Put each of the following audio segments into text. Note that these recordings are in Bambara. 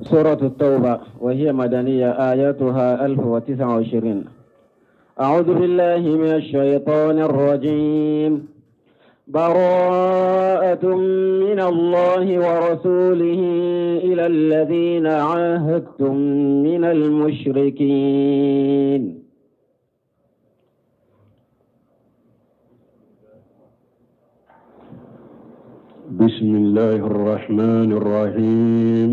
سورة التوبة وهي مدنية آياتها 1029. أعوذ بالله من الشيطان الرجيم. براءة من الله ورسوله إلى الذين عاهدتم من المشركين. بسم الله الرحمن الرحيم،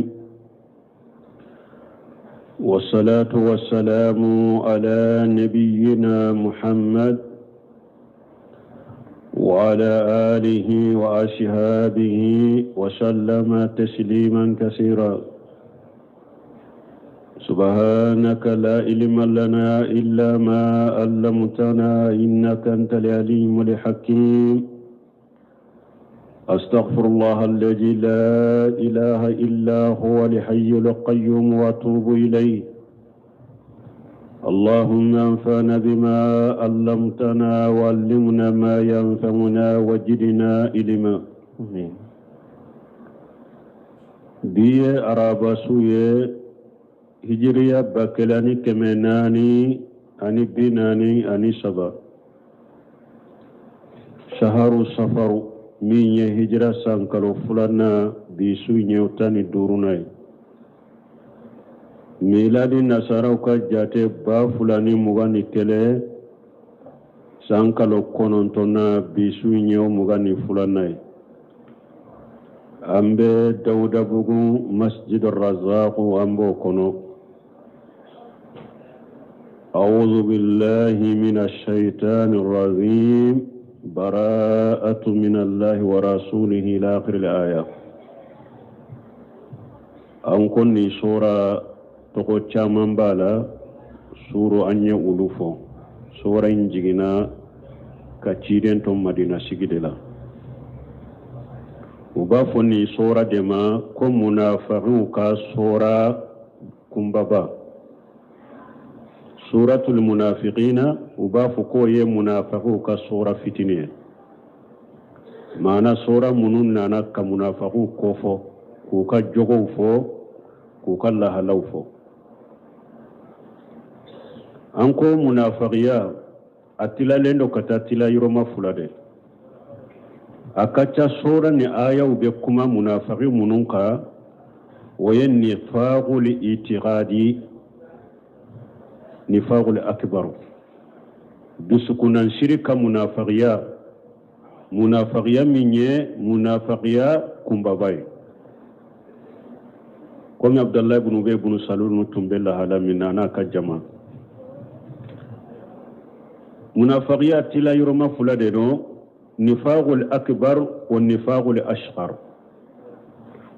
والصلاة والسلام على نبينا محمد وعلى آله وأصحابه وسلم تسليما كثيرا. سبحانك لا علم لنا إلا ما علمتنا إنك أنت العليم الحكيم. أستغفر الله الذي لا إله إلا هو الحي القيوم وأتوب إليه. اللهم انفعنا بما علمتنا وعلمنا ما ينفعنا وزدنا علما. آمين. Bi ye araba su ye, hijiriya 1443, saharu safaru min ye hijira san kalo filanan, bi su ye 15nan ye. Miladi nasaraw ka jate 2021 san kalo kɔnɔntɔnnan, bi su ye 22nan ye. An bɛ Dawudabugu Masjid Razaq, an b'o kɔnɔ. أعوذ بالله من الشيطان الرجيم. براءة من الله ورسوله إلى آخر الآية. An ko nin sura tɔgɔ caman b'a la, suru an ye olu fɔ. Sura in jiginna ka ciden to Madina sigi de la. U b'a fɔ nin sura de ma ko munafakiw ka sura kunbaba, suratul munafiqina. U b'a fɔ k'o ye munafakiw ka sura fitinin ye, maana sura minnu nana ka munafakiw kofɔ, k'u ka jogow fɔ, k'u ka lahalaw fɔ. An ko munafakiya a tilalen don ka taa tila yɔrɔma fila de. A ka ca sura ni ayaw bɛ kuma munafaki minnu kan, o ye nifaqul itiqadi, nifaqul akbar, dusukunnansiri ka munafakiya, munafakiya min ye munafakiya kunbaba ye, komi Abdalahi ibn Ubay ibn Salul tun bɛ lahala min na n'a ka jama. Munafakiya tila yɔrɔma fila de don, nifaqul akbar wa nifaqul asghar.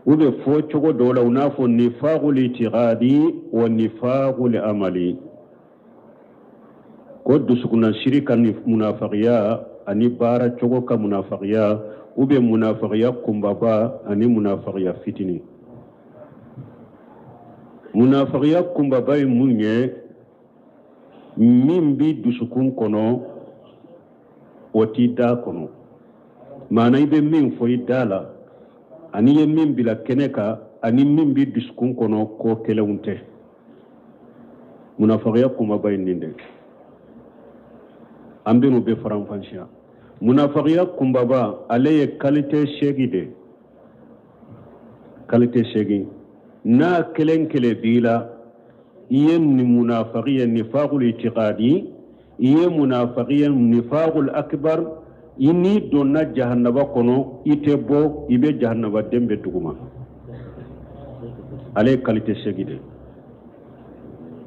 U bɛ fɔ cogo dɔw la, u n'a fɔ nifaqul itiqadi wa nifaqul amali, ko dusukunnasiri ka munafakiya ani baara cogo ka munafakiya, u bɛ munafakiya kunbaba ani munafakiya fitinin. Munafakiya kunbaba ye mun ye? Min bi dusukun kɔnɔ, o t'i da kɔnɔ. Maana i bɛ min fɔ i da la ani i ye min bila kɛnɛ kan ani min bi dusukun kɔnɔ, ko kelenw tɛ. Munafakiya kunbaba ye nin de. An bɛ n'o bɛɛ faranfasiya. Munafakiya kunbaba, ale ye qualité 8 de, qualité 8. N'a kelen kelen b'i la, i ye nin munafaki ye nifaqul itiqadi, i ye munafaki ye nifaqul akbar. I n'i donna jahannaba kɔnɔ, i tɛ bɔ, i bɛ jahannaba den bɛ duguma. Ale ye qualité 8 de.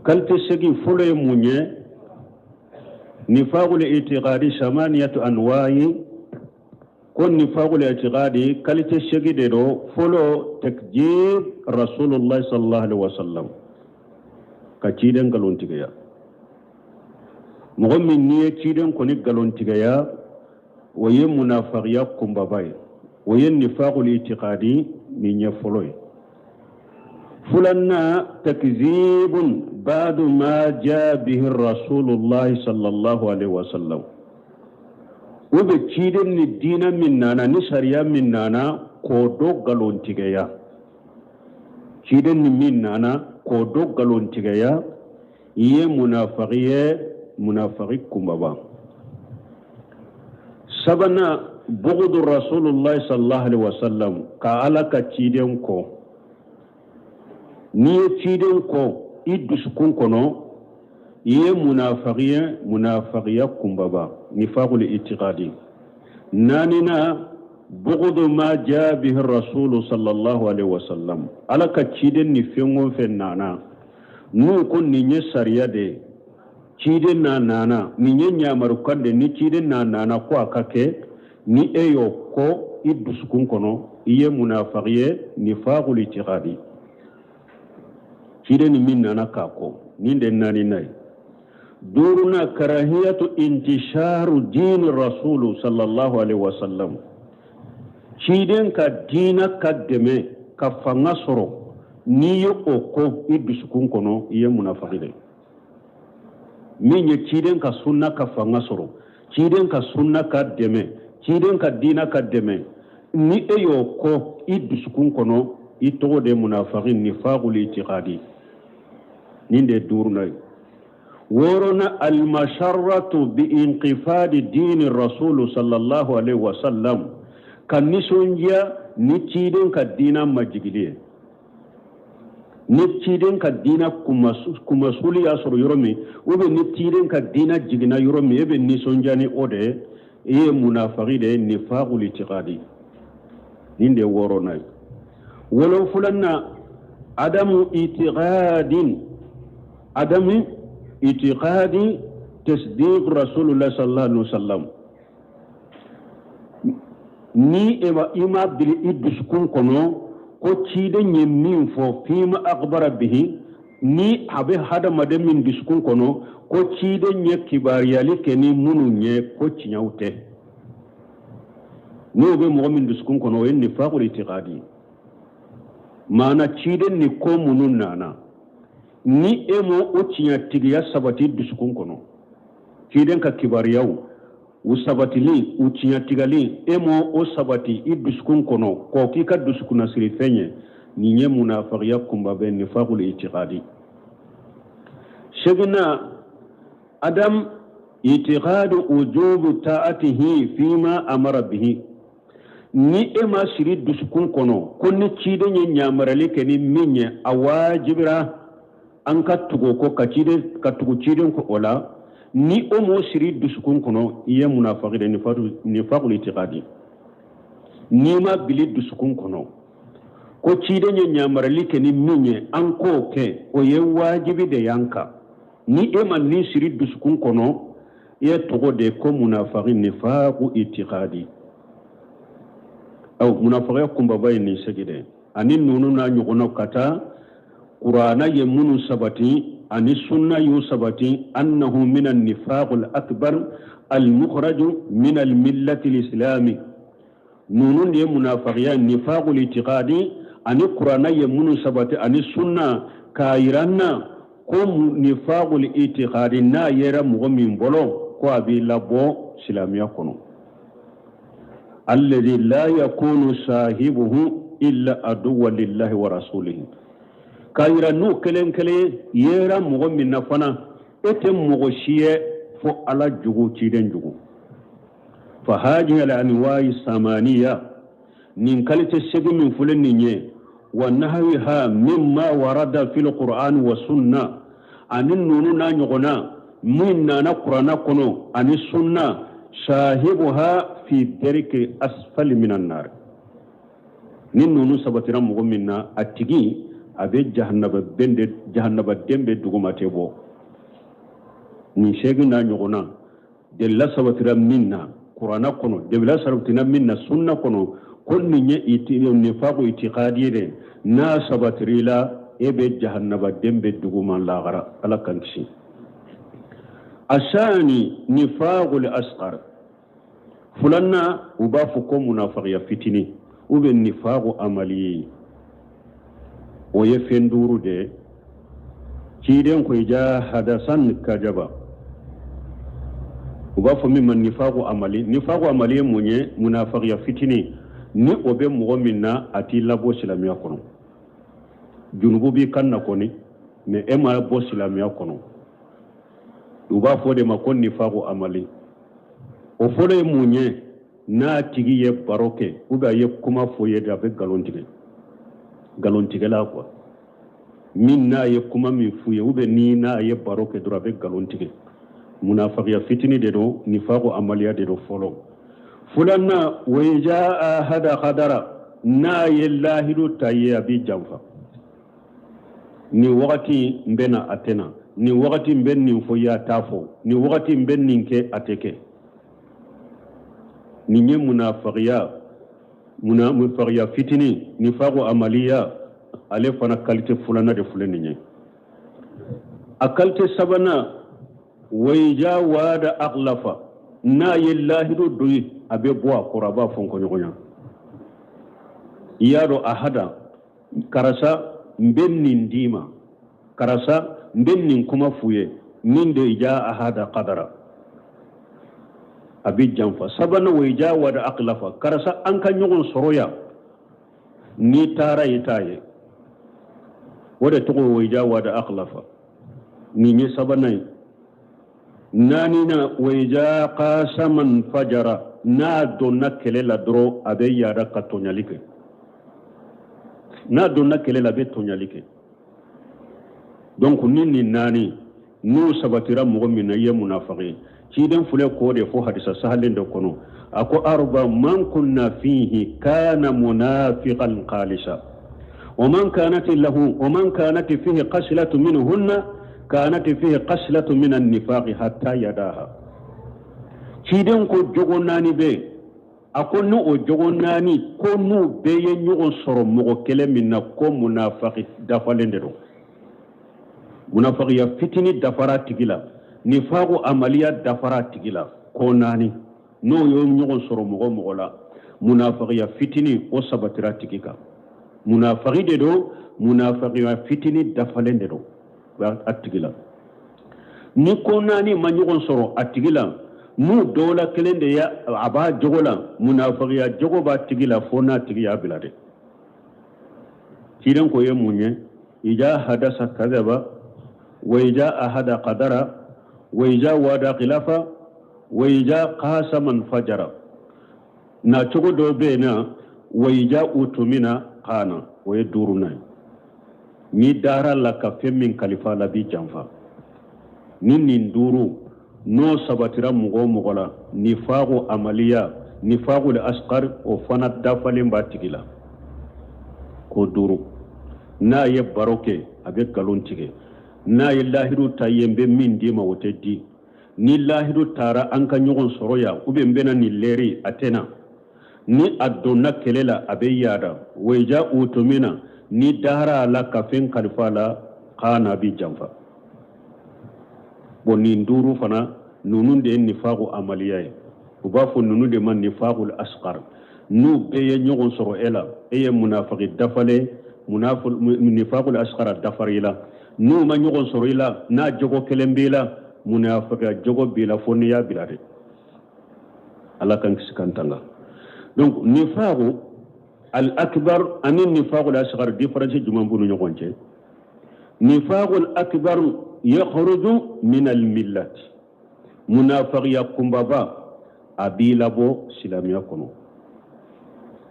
Qualité 8 fɔlɔ ye mun ye? Nifaqul itiqadi samaniyatu anwa'i. Ko nifaqul itiqadi qualité 8 de don. Fɔlɔ, takjib Rasulullah sallallahu alaihi wasallam, ka ciden nkalontigiya. Mɔgɔ min n'i ye ciden kɔni nkalontigiya, o ye munafakiya kunbaba ye, o ye nifaqul itiqadi nin ye fɔlɔ ye. Filanan, takzibun ba'du ma jaa bihi Rasulullah sallallahu alaihi wasallam. U bɛ ciden ni diinɛ min nana ni sariya min nana, k'o dɔ nkalontigiya. Ciden ni min nana k'o dɔ nkalontigiya, i ye munafaki ye, munafaki kunbaba. Sabanan, bugudu rasulullahi sallallahu alaihi wasallam, ka Ala ka ciden kɔn. N'i ye ciden kɔn i dusukun kɔnɔ, i ye munafaki ye, munafakiya kunbaba, nifakul itikadi. Naaninan, bugudu ma jaa bihi rasulu sallallahu alaihi wasallam, Ala ka ciden ni fɛn o fɛn nana n'u ko nin ye sariya de ye, ciden n'a nana nin ye ɲamarukan de, ni ciden n'a nana ko a ka kɛ, ni e y'o kɔn i dusukun kɔnɔ, i ye munafaki ye, nifakul itikadi. Ciden ni min nana k'a kɔn, nin de naaninan ye. Duurunan, karahiyatu intisharu diini rasulu sallallahu alaihi wasallam, ciden ka diina ka dɛmɛ ka fanga sɔrɔ, n'i ye o kɔn i dusukun kɔnɔ, i ye munafaki de. Min ye ciden ka sunna ka fanga sɔrɔ, ciden ka sunna ka dɛmɛ, ciden ka diina ka dɛmɛ, ni e y'o kɔn i dusukun kɔnɔ, i tɔgɔ de munafaki, nifakul itikadi. Nin de ye duurunan ye. Wɔɔrɔnan, almasharatu bi inqifadi diini rasulu sallallahu alaihi wasallam, ka nisɔndiya ni ciden ka diina majigili ye. Ni ciden ka diina kumasuli y'a sɔrɔ yɔrɔ min, ou bien ni ciden ka diina jiginna yɔrɔ min, e bɛ nisɔndiya ni o de ye, i ye munafaki de ye, nifakul itikadi. Nin de ye wɔɔrɔnan ye. Wolonfilanan, adamu itikadin, adamu itikadi tasdiq rasulullah sallallahu alaihi wasallam, ni i ma bili i dusukun kɔnɔ ko ciden ye min fɔ, fima akbara bihi, ni a bɛ hadamaden min dusukun kɔnɔ ko ciden ye kibaruyali kɛ ni minnu ye ko tiɲɛw tɛ, n'o bɛ mɔgɔ min dusukun kɔnɔ, o ye nifakul itikadi. Maana ciden ni ko minnu nana, ni e m'o o tiɲɛtigiya sabati dusukun kɔnɔ, ciden ka kibaruyaw u sabatili, u tiɲɛtigali, e m'o o sabati i dusukun kɔnɔ k'o k'i ka dusukunnasiri fɛn ye, nin ye munafakiya kunba bɛ, nifakul itikadi. Seginna, adam itikadu ujubu ta'atihi fima amara bihi, ni e ma siri dusukun kɔnɔ ko ni ciden ye ɲamarali kɛ ni min ye, a wajibira an ka tugu o kɔ, ka tugu ciden kɔ o la, ni o m'o siri dusukun kɔnɔ, i ye munafaki de, nifakul itikadi. N'i ma bili dusukun kɔnɔ ko ciden ye ɲamarali kɛ ni min ye, an k'o kɛ, o ye wajibi de y'an kan, ni e ma nin siri dusukun kɔnɔ, i ye tɔgɔ de ko munafaki, nifaku itikadi. Aw munafakiya kunbaba ye nin segi dɛ, ani ninnu n'a ɲɔgɔnnaw ka taa Kurana ye minnu sabati ani sunna y'u sabati, annahu min an-nifaq al-akbar al-mukhraju min al-millati al-islami. Ninnu de ye munafakiya nifaqul itiqadi, ani Kurana ye minnu sabati ani sunna k'a yira n na ko nifaqul itiqadi n'a yera mɔgɔ min bolo ko a b'i labɔ silamɛya kɔnɔ. Alladhi la yakunu sahibuhu illa aduwwa lillahi wa rasulihi. K'a yira n'o kelen kelen yera mɔgɔ min na fana, e tɛ mɔgɔ si ye fo Ala jugu, ciden jugu. Fa hadihi al-anwa'i samaniya, nin qualité segin min filɛ nin ye, wa nahwiha mimma warada fil Qur'an wa sunna, ani ninnu n'a ɲɔgɔnna min nana Kurana kɔnɔ ani sunna, sahibuha fi darki asfali minan nar. Ni ninnu sabatira mɔgɔ min na, a tigi a bɛ jahanaba ben de, jahanaba den bɛ duguma tɛ bɔ. Nin segin n'a ɲɔgɔnna delila sabatira min na Kurana kɔnɔ, delila sabatira min na sunna kɔnɔ, ko nin ye nifaqu itiqadi ye dɛ, n'a sabatira la, e bɛ jahanaba den bɛ duguma lahara. Ala k'an kisi. Asani nifaqul asghar, filanan u b'a fɔ ko munafakiya fitinin ou bien nifaqu amali, o ye fɛn duuru de ye. Ciden ko ja hadasan kajaba, u b'a fɔ min ma nifaqu amali. Nifaqu amali ye mun ye? Munafakiya fitinin, ni o bɛ mɔgɔ min na, a t'i labɔ silamɛya kɔnɔ. Junubu b'i kan na kɔni, mais e ma bɔ silamɛya kɔnɔ. U b'a fɔ de ma ko nifaku amali. O fɔlɔ ye mun ye? N'a tigi ye baro kɛ ou bien a ye kuma fɔ ye de, a bɛ nkalon tigɛ, nkalontigɛla quoi. Min n'a ye kuma min f'u ye ou bien ni n'a ye baro kɛ dɔrɔn, a bɛ nkalon tigɛ. Munafakiya fitini de don, nifaku amaliya de don fɔlɔ. Filanan, wa iza ahada kadara, n'a ye lahidu ta ye, a b'i janfa. Nin wagati n bɛ na, a tɛ na. Nin wagati n bɛ nin fɔ ye, a t'a fɔ. Nin wagati n bɛ nin kɛ, a tɛ kɛ. Nin ye munafakiya fitini, nifaku amaliya. Ale fana qualité filanan de filɛ nin ye. A qualité sabanan, wa iza wada akhlafa, n'a ye lahidu don ye, a bɛ bɔ a kɔrɔ, a b'a fɔ n kɔɲɔgɔnya. I y'a dɔn, ahada, karisa, n bɛ nin d'i ma, karisa, n bɛ nin kuma f'u ye. Nin de iza ahada kadara, a bɛ janfa. Sabanan, wa iza wada akhlafa, karisa, an ka ɲɔgɔn sɔrɔ yan. N'i taara, i t'a ye. O de tɔgɔ wa iza wada akhlafa. Nin ye sabanan ye. Naaninan, wa iza qasaman fajara, n'a donna kɛlɛ la dɔrɔn, a bɛ yaada ka tɔɲali kɛ. N'a donna kɛlɛ la, a bɛ tɔɲali kɛ. Donc ni nin naani n'u sabatira mɔgɔ min na, i ye munafaki ye. Ciden filɛ k'o de fɔ hadisa sahalen dɔ kɔnɔ. A ko: arba man kunna fihi kana munafiqan khalisa wa man kanat lahu wa man kanat fihi qaslatu minhunna kanat fihi qaslatu min an-nifaqi hatta yadaha. Ciden ko jogo naani bɛ yen. A ko ni o jogo naani ko n'u bɛɛ ye ɲɔgɔn sɔrɔ mɔgɔ kelen min na, ko munafaki dafalen de don. Munafakiya fitini dafara a tigi la, nifaku amaliya dafara a tigi la. Ko naani n'o ye ɲɔgɔn sɔrɔ mɔgɔ mɔgɔ la, munafakiya fitini o sabatira a tigi kan, munafaki de don, munafakiya fitini dafalen de don a tigi la. Ni ko naani ma ɲɔgɔn sɔrɔ a tigi la, n'u dɔw la kelen de ye a b'a jogo la, munafakiya jogo b'a tigi la fo n'a tigi y'a bila de. Ciden ko ye mun ye? Ija hadasa kadaba wa ija ahada qadara wa ija wada khilafa wa ija qasaman fajara. Na cogo dɔw bɛ yen na, wa ija utumina kana, o ye duurunan ye. N'i dara la ka fɛn min kalifa la, b'i janfa. Ni nin duuru n'o sabatira mɔgɔ o mɔgɔ la, nifaku amaliya, nifaku asqar, o fana dafalen b'a tigi la. Ko duuru: n'a ye baro kɛ, a bɛ nkalon tigɛ. N'a ye lahidu ta ye, n bɛ min d'i ma, o tɛ di. Ni lahidu taara, an ka ɲɔgɔn sɔrɔ yan ou bien n bɛna nin lɛri, a tɛ na. Ni a donna kɛlɛ la, a bɛ yaada. Wa ija utumina, ni dara a la ka fɛn kalifa a la, kana, bi janfa. Bon, nin duuru fana ninnu de ye nifaku amaliya ye. U b'a fɔ ninnu de ma nifakul asqar. N'u bɛɛ ye ɲɔgɔn sɔrɔ e la, e ye munafaki dafalen, nifakul asqar dafara i la. N'u ma ɲɔgɔn sɔrɔ i la, n'a jogo kelen b'i la, munafikiya jogo b'i la fo n'i y'a bila de. Ala kan kisi kan tanga. Donc nifaku al akbar ani nifakul asghar, différence jumɛn b'u ni ɲɔgɔn cɛ? Nifakul akbar yakhruju min al millat, munafikiya kunbaba a b'i labɔ silamɛya kɔnɔ,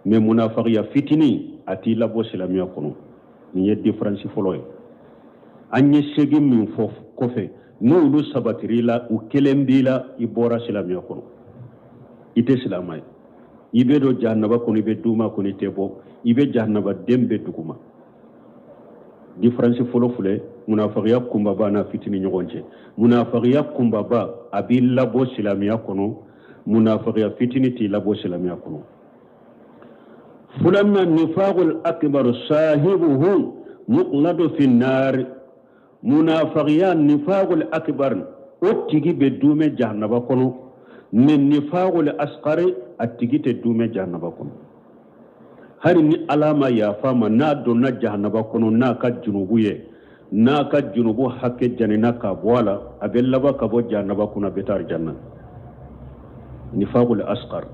mais munafikiya fitinin a t'i labɔ silamɛya kɔnɔ. Nin ye différence fɔlɔ ye. An ye segin min fɔ kɔfɛ, n'olu sabatir'i la, u kelen b'i la, i bɔra silamɛya kɔnɔ, i tɛ silamɛ ye. I bɛ don jahanaba kɔnɔ, i bɛ duma kɔnɔ, i tɛ bɔ, i bɛ jahanaba den bɛ duguma. Différence fɔlɔ filɛ munafikiya kunbaba n'a fitini ɲɔgɔn cɛ. Munafikiya kunbaba a b'i labɔ silamɛya kɔnɔ, munafikiya fitini t'i labɔ silamɛya kɔnɔ. Filanan, nifaqul akbar sahibuhu muqladu fi nar. Munafikiya nifaqul akbar, o tigi bɛ dumɛ jahanaba kɔnɔ, mais nifaqul asqari, a tigi tɛ dumɛ jahanaba kɔnɔ. Hali ni Ala ma yafa ma, n'a donna jahanaba kɔnɔ n'a ka junubu ye, n'a ka junubu hakɛ janina ka bɔ a la, a bɛ laban ka bɔ jahanaba kɔnɔ, a bɛ taa aljanna. Nifaqul asqar,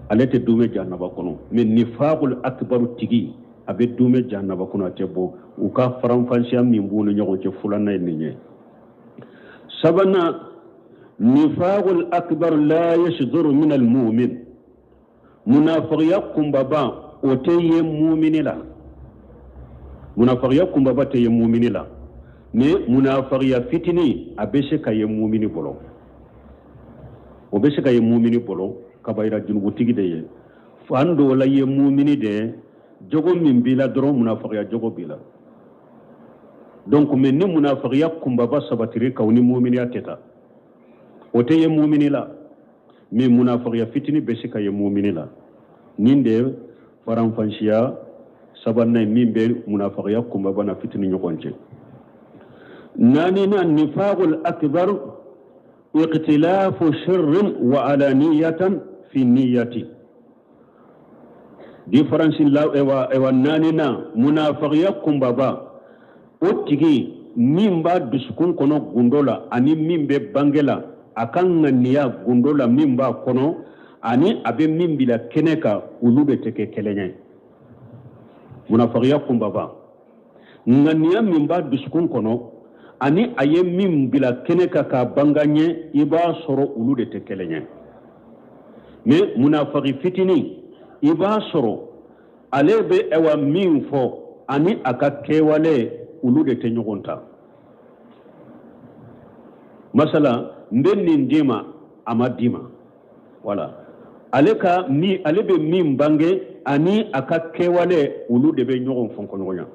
ale tɛ dumɛ jahanaba kɔnɔ, mais nifaqul akbaru tigi A bɛ duumɛ jahanaba kɔnɔ, a tɛ bɔ. U ka faranfasiya min b'u ni ɲɔgɔn cɛ, filanan ye nin ye. Sabanan, nifaqul akbar la yasduru min al mu'min. Munafiqiya kunbaba, o tɛ ye mumini la. Munafiqiya kunbaba tɛ ye mumini la, mais munafiqiya fitinin, a bɛ se ka ye mumini bolo. O bɛ se ka ye mumini bolo, kabayira junubutigi de ye. Fan dɔw la, ye mumini de ye, jogo min b'i la dɔrɔn, munafiqiya jogo b'i la. Donc, mais ni munafiqiya kunbaba sabatiri kan, ni muminiya tɛ taa, o tɛ ye mumini la. Mais munafiqiya fitinin bɛ se ka ye mumini la. Nin de faranfansiya sabanan ye min bɛ munafiqiya kunbaba na fitinin ɲɔgɔn cɛ. Naaninan, nifaqul akbar ikhtilafu sirrin wa alaniyatan fi niyyati. Différence la, ewa, naaninan, munafiqiya kunbaba, o tigi min b'a dusukun kɔnɔ gundo la ani min bɛ bange la, a ka ŋaniya gundo la min b'a kɔnɔ ani a bɛ min bila kɛnɛ kan, olu de tɛ kɛ kelen ye. Munafiqiya kunbaba, ŋaniya min b'a dusukun kɔnɔ ani a ye min bila kɛnɛ kan k'a banga ɲɛ, i b'a sɔrɔ olu de tɛ kelen ye. Mais munafiki fitinin, i b'a sɔrɔ ale bɛ, ɛwa, min fɔ ani a ka kɛwale, olu de tɛ ɲɔgɔn ta. Masala, n bɛ nin d'i ma, a ma d'i ma. Wala ale ka min, ale bɛ min bange ani a ka kɛwale, olu de bɛ ɲɔgɔn fɔnkɔɲɔgɔnya,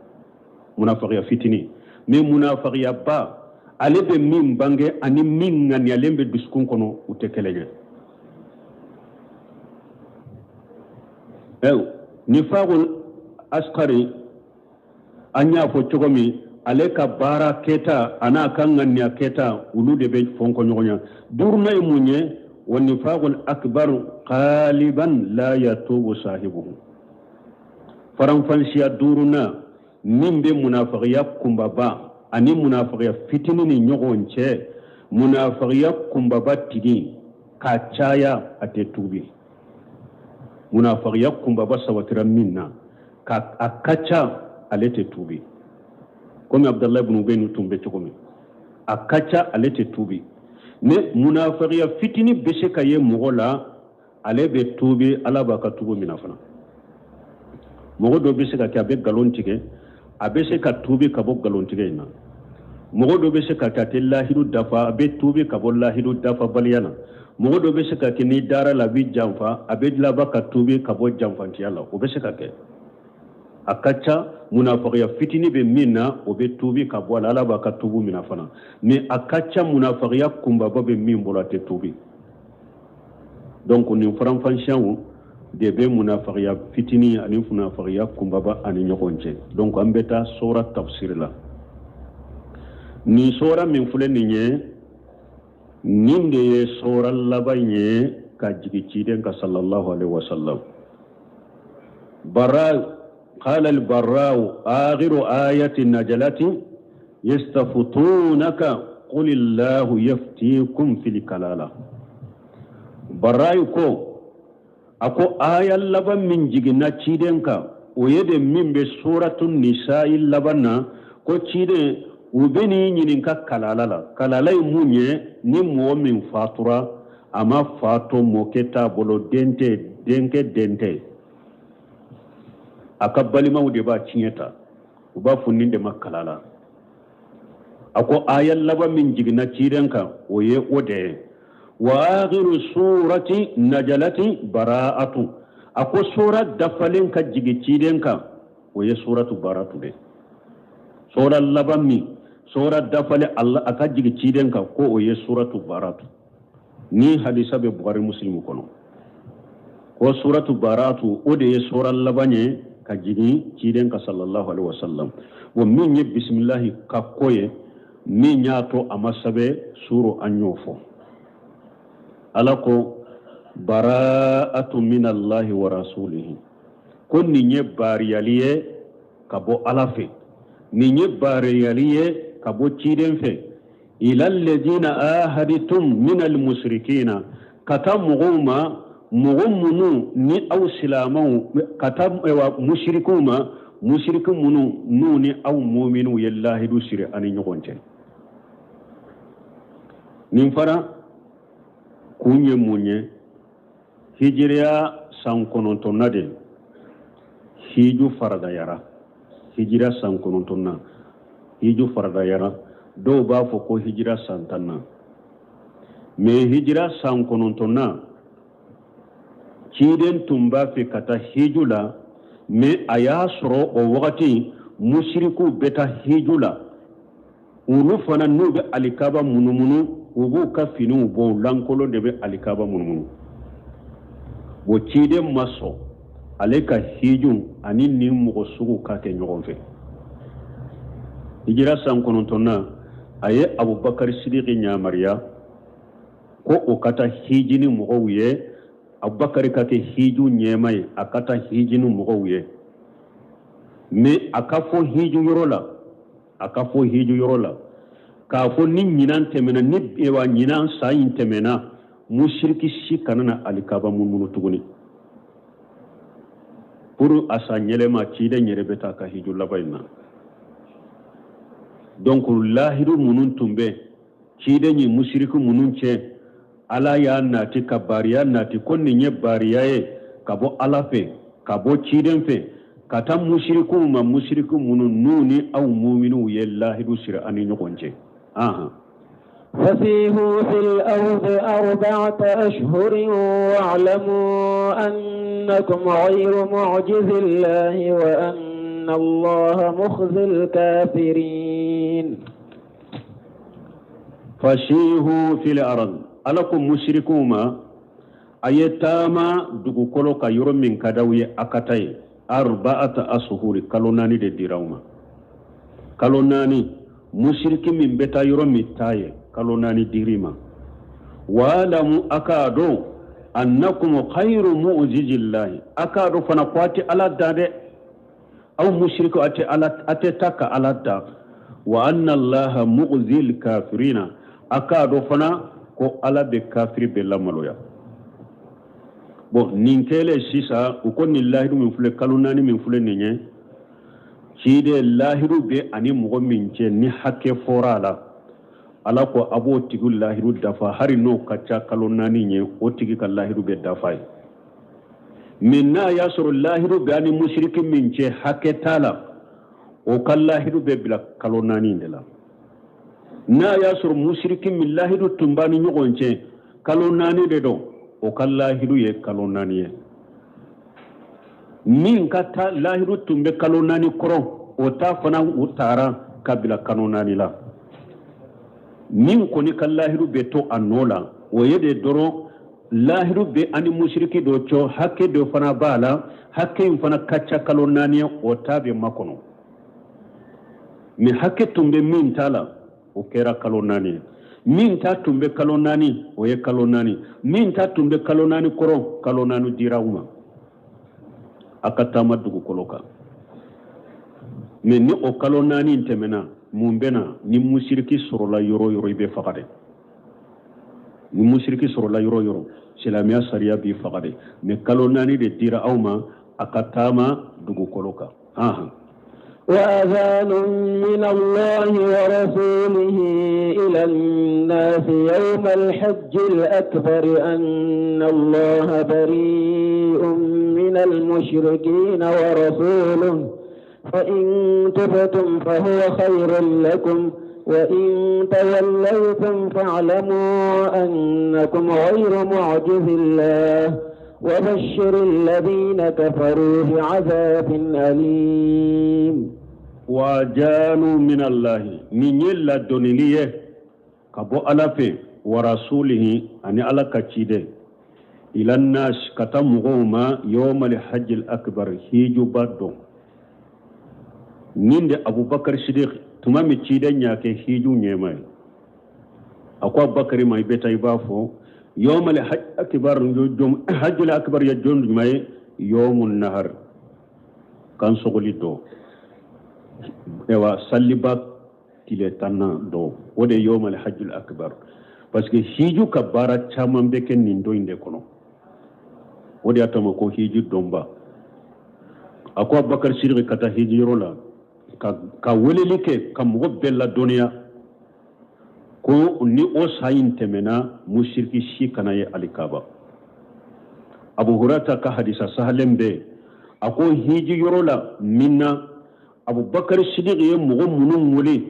munafikiya fitinin. Mais munafakiyaba, ale bɛ min bange ani min ŋaniyalen bɛ dusukun kɔnɔ, u tɛ kelen ye. Nifaqul asqari, an y'a fɔ cogo min, ale ka baara kɛta a n'a ka ŋaniya kɛta, olu de bɛ fɔnkɔ ɲɔgɔn ɲɛ. Duurunan ye mun ye? Wa nifaqul akbar qaliban la yatubu sahibuhu. Faranfansiya duurunan min bɛ munafigiya kunbaba ani munafigiya fitinin ni ɲɔgɔn cɛ, munafigiya kunbaba tigi ka caya, a tɛ tuubi. Munafigiya kunbaba sabatira min na ka a ka ca, ale tɛ tuubi, komi Abudalayi ibn Ubay tun bɛ cogo min, a ka ca, ale tɛ tuubi. Mais munafigiya fitinin bɛ se ka ye mɔgɔ la, ale bɛ tuubi, Ala b'a ka tuubi minɛ fana. Mɔgɔ dɔ bɛ se ka kɛ a bɛ nkalon tigɛ, a bɛ se ka tuubi ka bɔ nkalon tigɛ in na. Mɔgɔ dɔ bɛ se ka kɛ a tɛ lahidu dafa, a bɛ tuubi ka bɔ lahidu dafabaliya na. Mɔgɔ dɔ bɛ se ka kɛ n'i dara la, a bɛ janfa, a bɛ laban ka tuubi ka bɔ janfantiya la. O bɛ se ka kɛ, a ka ca. Munafigiya fitinin bɛ min na, o bɛ tuubi ka bɔ a la, Ala b'a ka tuubu minɛ fana. Mais a ka ca, munafigiya kunbaba bɛ min bolo, a tɛ tuubi. Donc nin faranfansiyaw de bɛ munafigiya fitinin ani munafigiya kunbaba ani ɲɔgɔn cɛ. Donc an bɛ taa sora tafsiri la. Nin sora min filɛ nin ye, nin de ye sora laban ye ka jigin ciden ka sallallahu alaihi wasallam. Bara قال البراء: آخر آية نزلت يستفتونك قل الله يفتيكم في الكلالة. Barayi ko, a ko aya laban min jiginna ciden kan, o ye de min bɛ suratu Nisa'i laban na, ko ciden, u bɛ n'i ɲininka kalala la. Kalala ye mun ye? Ni mɔgɔ min fatura, a ma fa to, mɔkɛ t'a bolo, den tɛ, denkɛ den tɛ, a ka balimaw de b'a tiɲɛ ta, u b'a fɔ nin de ma kalala. A ko aya laban min jiginna ciden kan, o ye o de ye. Wa akhiru surati najalati bara'atu. A ko sura dafalen ka jigin ciden kan, o ye suratu Baratu de. Sura laban min, sura dafalen a ka jigin ciden kan, ko o ye suratu Baratu. Ni hadisa bɛ Bukhari, Muslim kɔnɔ, ko suratu Baratu, o de ye sura laban ye ka jigin ciden ka sallallahu alaihi wasallam. O min ye bisimilahi ka ko ye, min y'a to a ma sɛbɛn suro, an y'o fɔ. Ala ko bara'atu min Allahi wa rasulihi, ko nin ye baariyali ye ka bɔ Ala fɛ, nin ye baariyali ye ka bɔ ciden fɛ, ila alladhina ahadtum min almushrikina, ka taa mɔgɔw ma, mɔgɔ minnu ni aw silamɛw, ka taa musirikuw ma, Musiriki minnu n'u ni aw muminiw ye lahidu siri an ni ɲɔgɔn cɛ. Nin fana kun ye mun ye? Hijiriya san kɔnɔntɔnna de hiju faradayara. Hijira san kɔnɔntɔnna hiju faradayara. Dɔw b'a fɔ ko hijira san tanna, mais hijira san kɔnɔntɔnna ciden tun b'a fɛ ka taa hiju la, mais a y'a sɔrɔ o wagati musirikuw bɛ taa hiju la. Olu fana n'u bɛ alikaba munumunu, u b'u ka finiw bɔ, u lankolon de bɛ alikaba munumunu. Bon, ciden ma sɔn ale ka hiju ani nin mɔgɔ sugu ka kɛ ɲɔgɔn fɛ. Hijira san kɔnɔntɔnna, a ye Abubakari Sidiki yamaruya ko o ka taa hiji ni mɔgɔw ye. Abubakari ka kɛ hiju ɲɛma ye, a ka taa hiji ni mɔgɔw ye, mais a ka fɔ hiju yɔrɔ la, a ka fɔ hiju yɔrɔ la k'a fɔ ni ɲinan tɛmɛna, ni wa ɲinan san in tɛmɛna, musiriki si kana na alikaba munumunu tuguni. Pour a san yɛlɛma, ciden yɛrɛ bɛ taa ka hiju laban in na. Donc lahidu minnu tun bɛ ciden ni musiriki minnu cɛ, Ala y'a nati ka bariya nati ko nin ye bariya ye ka bɔ Ala fɛ, ka bɔ ciden fɛ, ka taa musirikuw ma, musiriku minnu n'u ni aw muminiw ye lahidu siri an ni ɲɔgɔn cɛ. Ahan. فسيحوا في الأرض 4 أشهر واعلموا أنكم غير معجزي الله وأن الله مخزي الكافرين. فسيحوا في الأرض. Ala ko musirikuw ma, a ye taama dugukolo ka yɔrɔ min ka d'aw ye, a ka taa yen. أربعة أشهر, kalo 4 de dira aw ma. Kalo 4, musiriki min bɛ taa yɔrɔ min, taa ye, kalo 4 dir'i ma. واعلموا, a k'a dɔn, أنكم غير معجزي الله, a k'a dɔn fana ko a tɛ Ala dan dɛ. Aw musirikiw, a tɛ Ala, a tɛ taa ka Ala dan. وأن الله مخزي الكافرين, a k'a dɔn fana ko Ala bɛ kafiri bɛɛ lamaloya. Bon, nin kɛlen sisan, u ko nin lahidu min filɛ, kalo 4 min filɛ nin ye, ciden lahidu bɛ ani mɔgɔ min cɛ, ni hakɛ fɔra a la, Ala ko a b'o tigi lahidu dafa. Hali n'o ka ca kalo 4 ye, o tigi ka lahidu bɛ dafa ye. Mais n'a y'a sɔrɔ lahidu bɛ ani musiriki min cɛ, hakɛ t'a la, o ka lahidu bɛ bila kalo 4 de la. N'a y'a sɔrɔ musiriki min lahidu tun b'a ni ɲɔgɔn cɛ, kalo 4 de don, o ka lahidu ye kalo 4 ye. Min ka ta lahidu tun bɛ kalo 4 kɔrɔ, o ta fana u taara ka bila kalo 4 la. Min kɔni ka lahidu bɛ to a nɔ la, o ye de dɔrɔn lahidu bɛ ani musiriki dɔ cɔ, hakɛ dɔ fana b'a la, hakɛ in fana ka ca kalo 4 ye, o ta bɛ makɔnɔ. Mais hakɛ tun bɛ min ta la, o kɛra kalo 4 ye. Min ta tun bɛ kalo 4, o ye kalo 4. Min ta tun bɛ kalo 4 kɔrɔ, kalo 4 dira u ma, a ka taama dugukolo kan. Mais ni o kalo 4 in tɛmɛna, mun bɛ na? Ni musiriki sɔrɔla yɔrɔ o yɔrɔ, i bɛ faga de. Ni musiriki sɔrɔla yɔrɔ o yɔrɔ, silamɛya sariya b'i faga de. Mais kalo 4 de dira aw ma, a ka taama dugukolo kan. Ahan. وأذان من الله ورسوله إلى الناس يوم الحج الأكبر أن الله بريء من المشركين ورسوله، فإن تبتم فهو خير لكم، وإن توليتم فاعلموا أنكم غير معجزي الله، وبشر الذين كفروا بعذاب أليم. وأذان من الله, nin ye ladɔnnili ye ka bɔ Ala fɛ, ورسوله, ani Ala ka ciden, إلى الناس, ka taa mɔgɔw ma, يوم الحج الأكبر, hijuba don. Nin de Abubakar Sidik, tuma min ciden y'a kɛ hiju ɲɛma ye, a ko Abubakari ma, i bɛ taa, i b'a fɔ يوم الحج الأكبر. حج الأكبر ye don jumɛn ye? يوم النحر, kan sogoli dɔ, ewa saliba tile tannan dɔ, o de ye يوم الحج الأكبر, parce que hiju ka baara caman bɛ kɛ nin don in de kɔnɔ. O de y'a to ma ko hiju donba. A ko Abubakar Sidiki ka taa hijiyɔrɔ la ka weleli kɛ ka mɔgɔ bɛɛ ladɔnniya ko ni o san in tɛmɛna, musiriki si kana ye alikaba. Abu Hurata ka hadisa sahalen bɛ, a ko hiji yɔrɔ la min na Abubakar Sidiki ye mɔgɔ minnu wele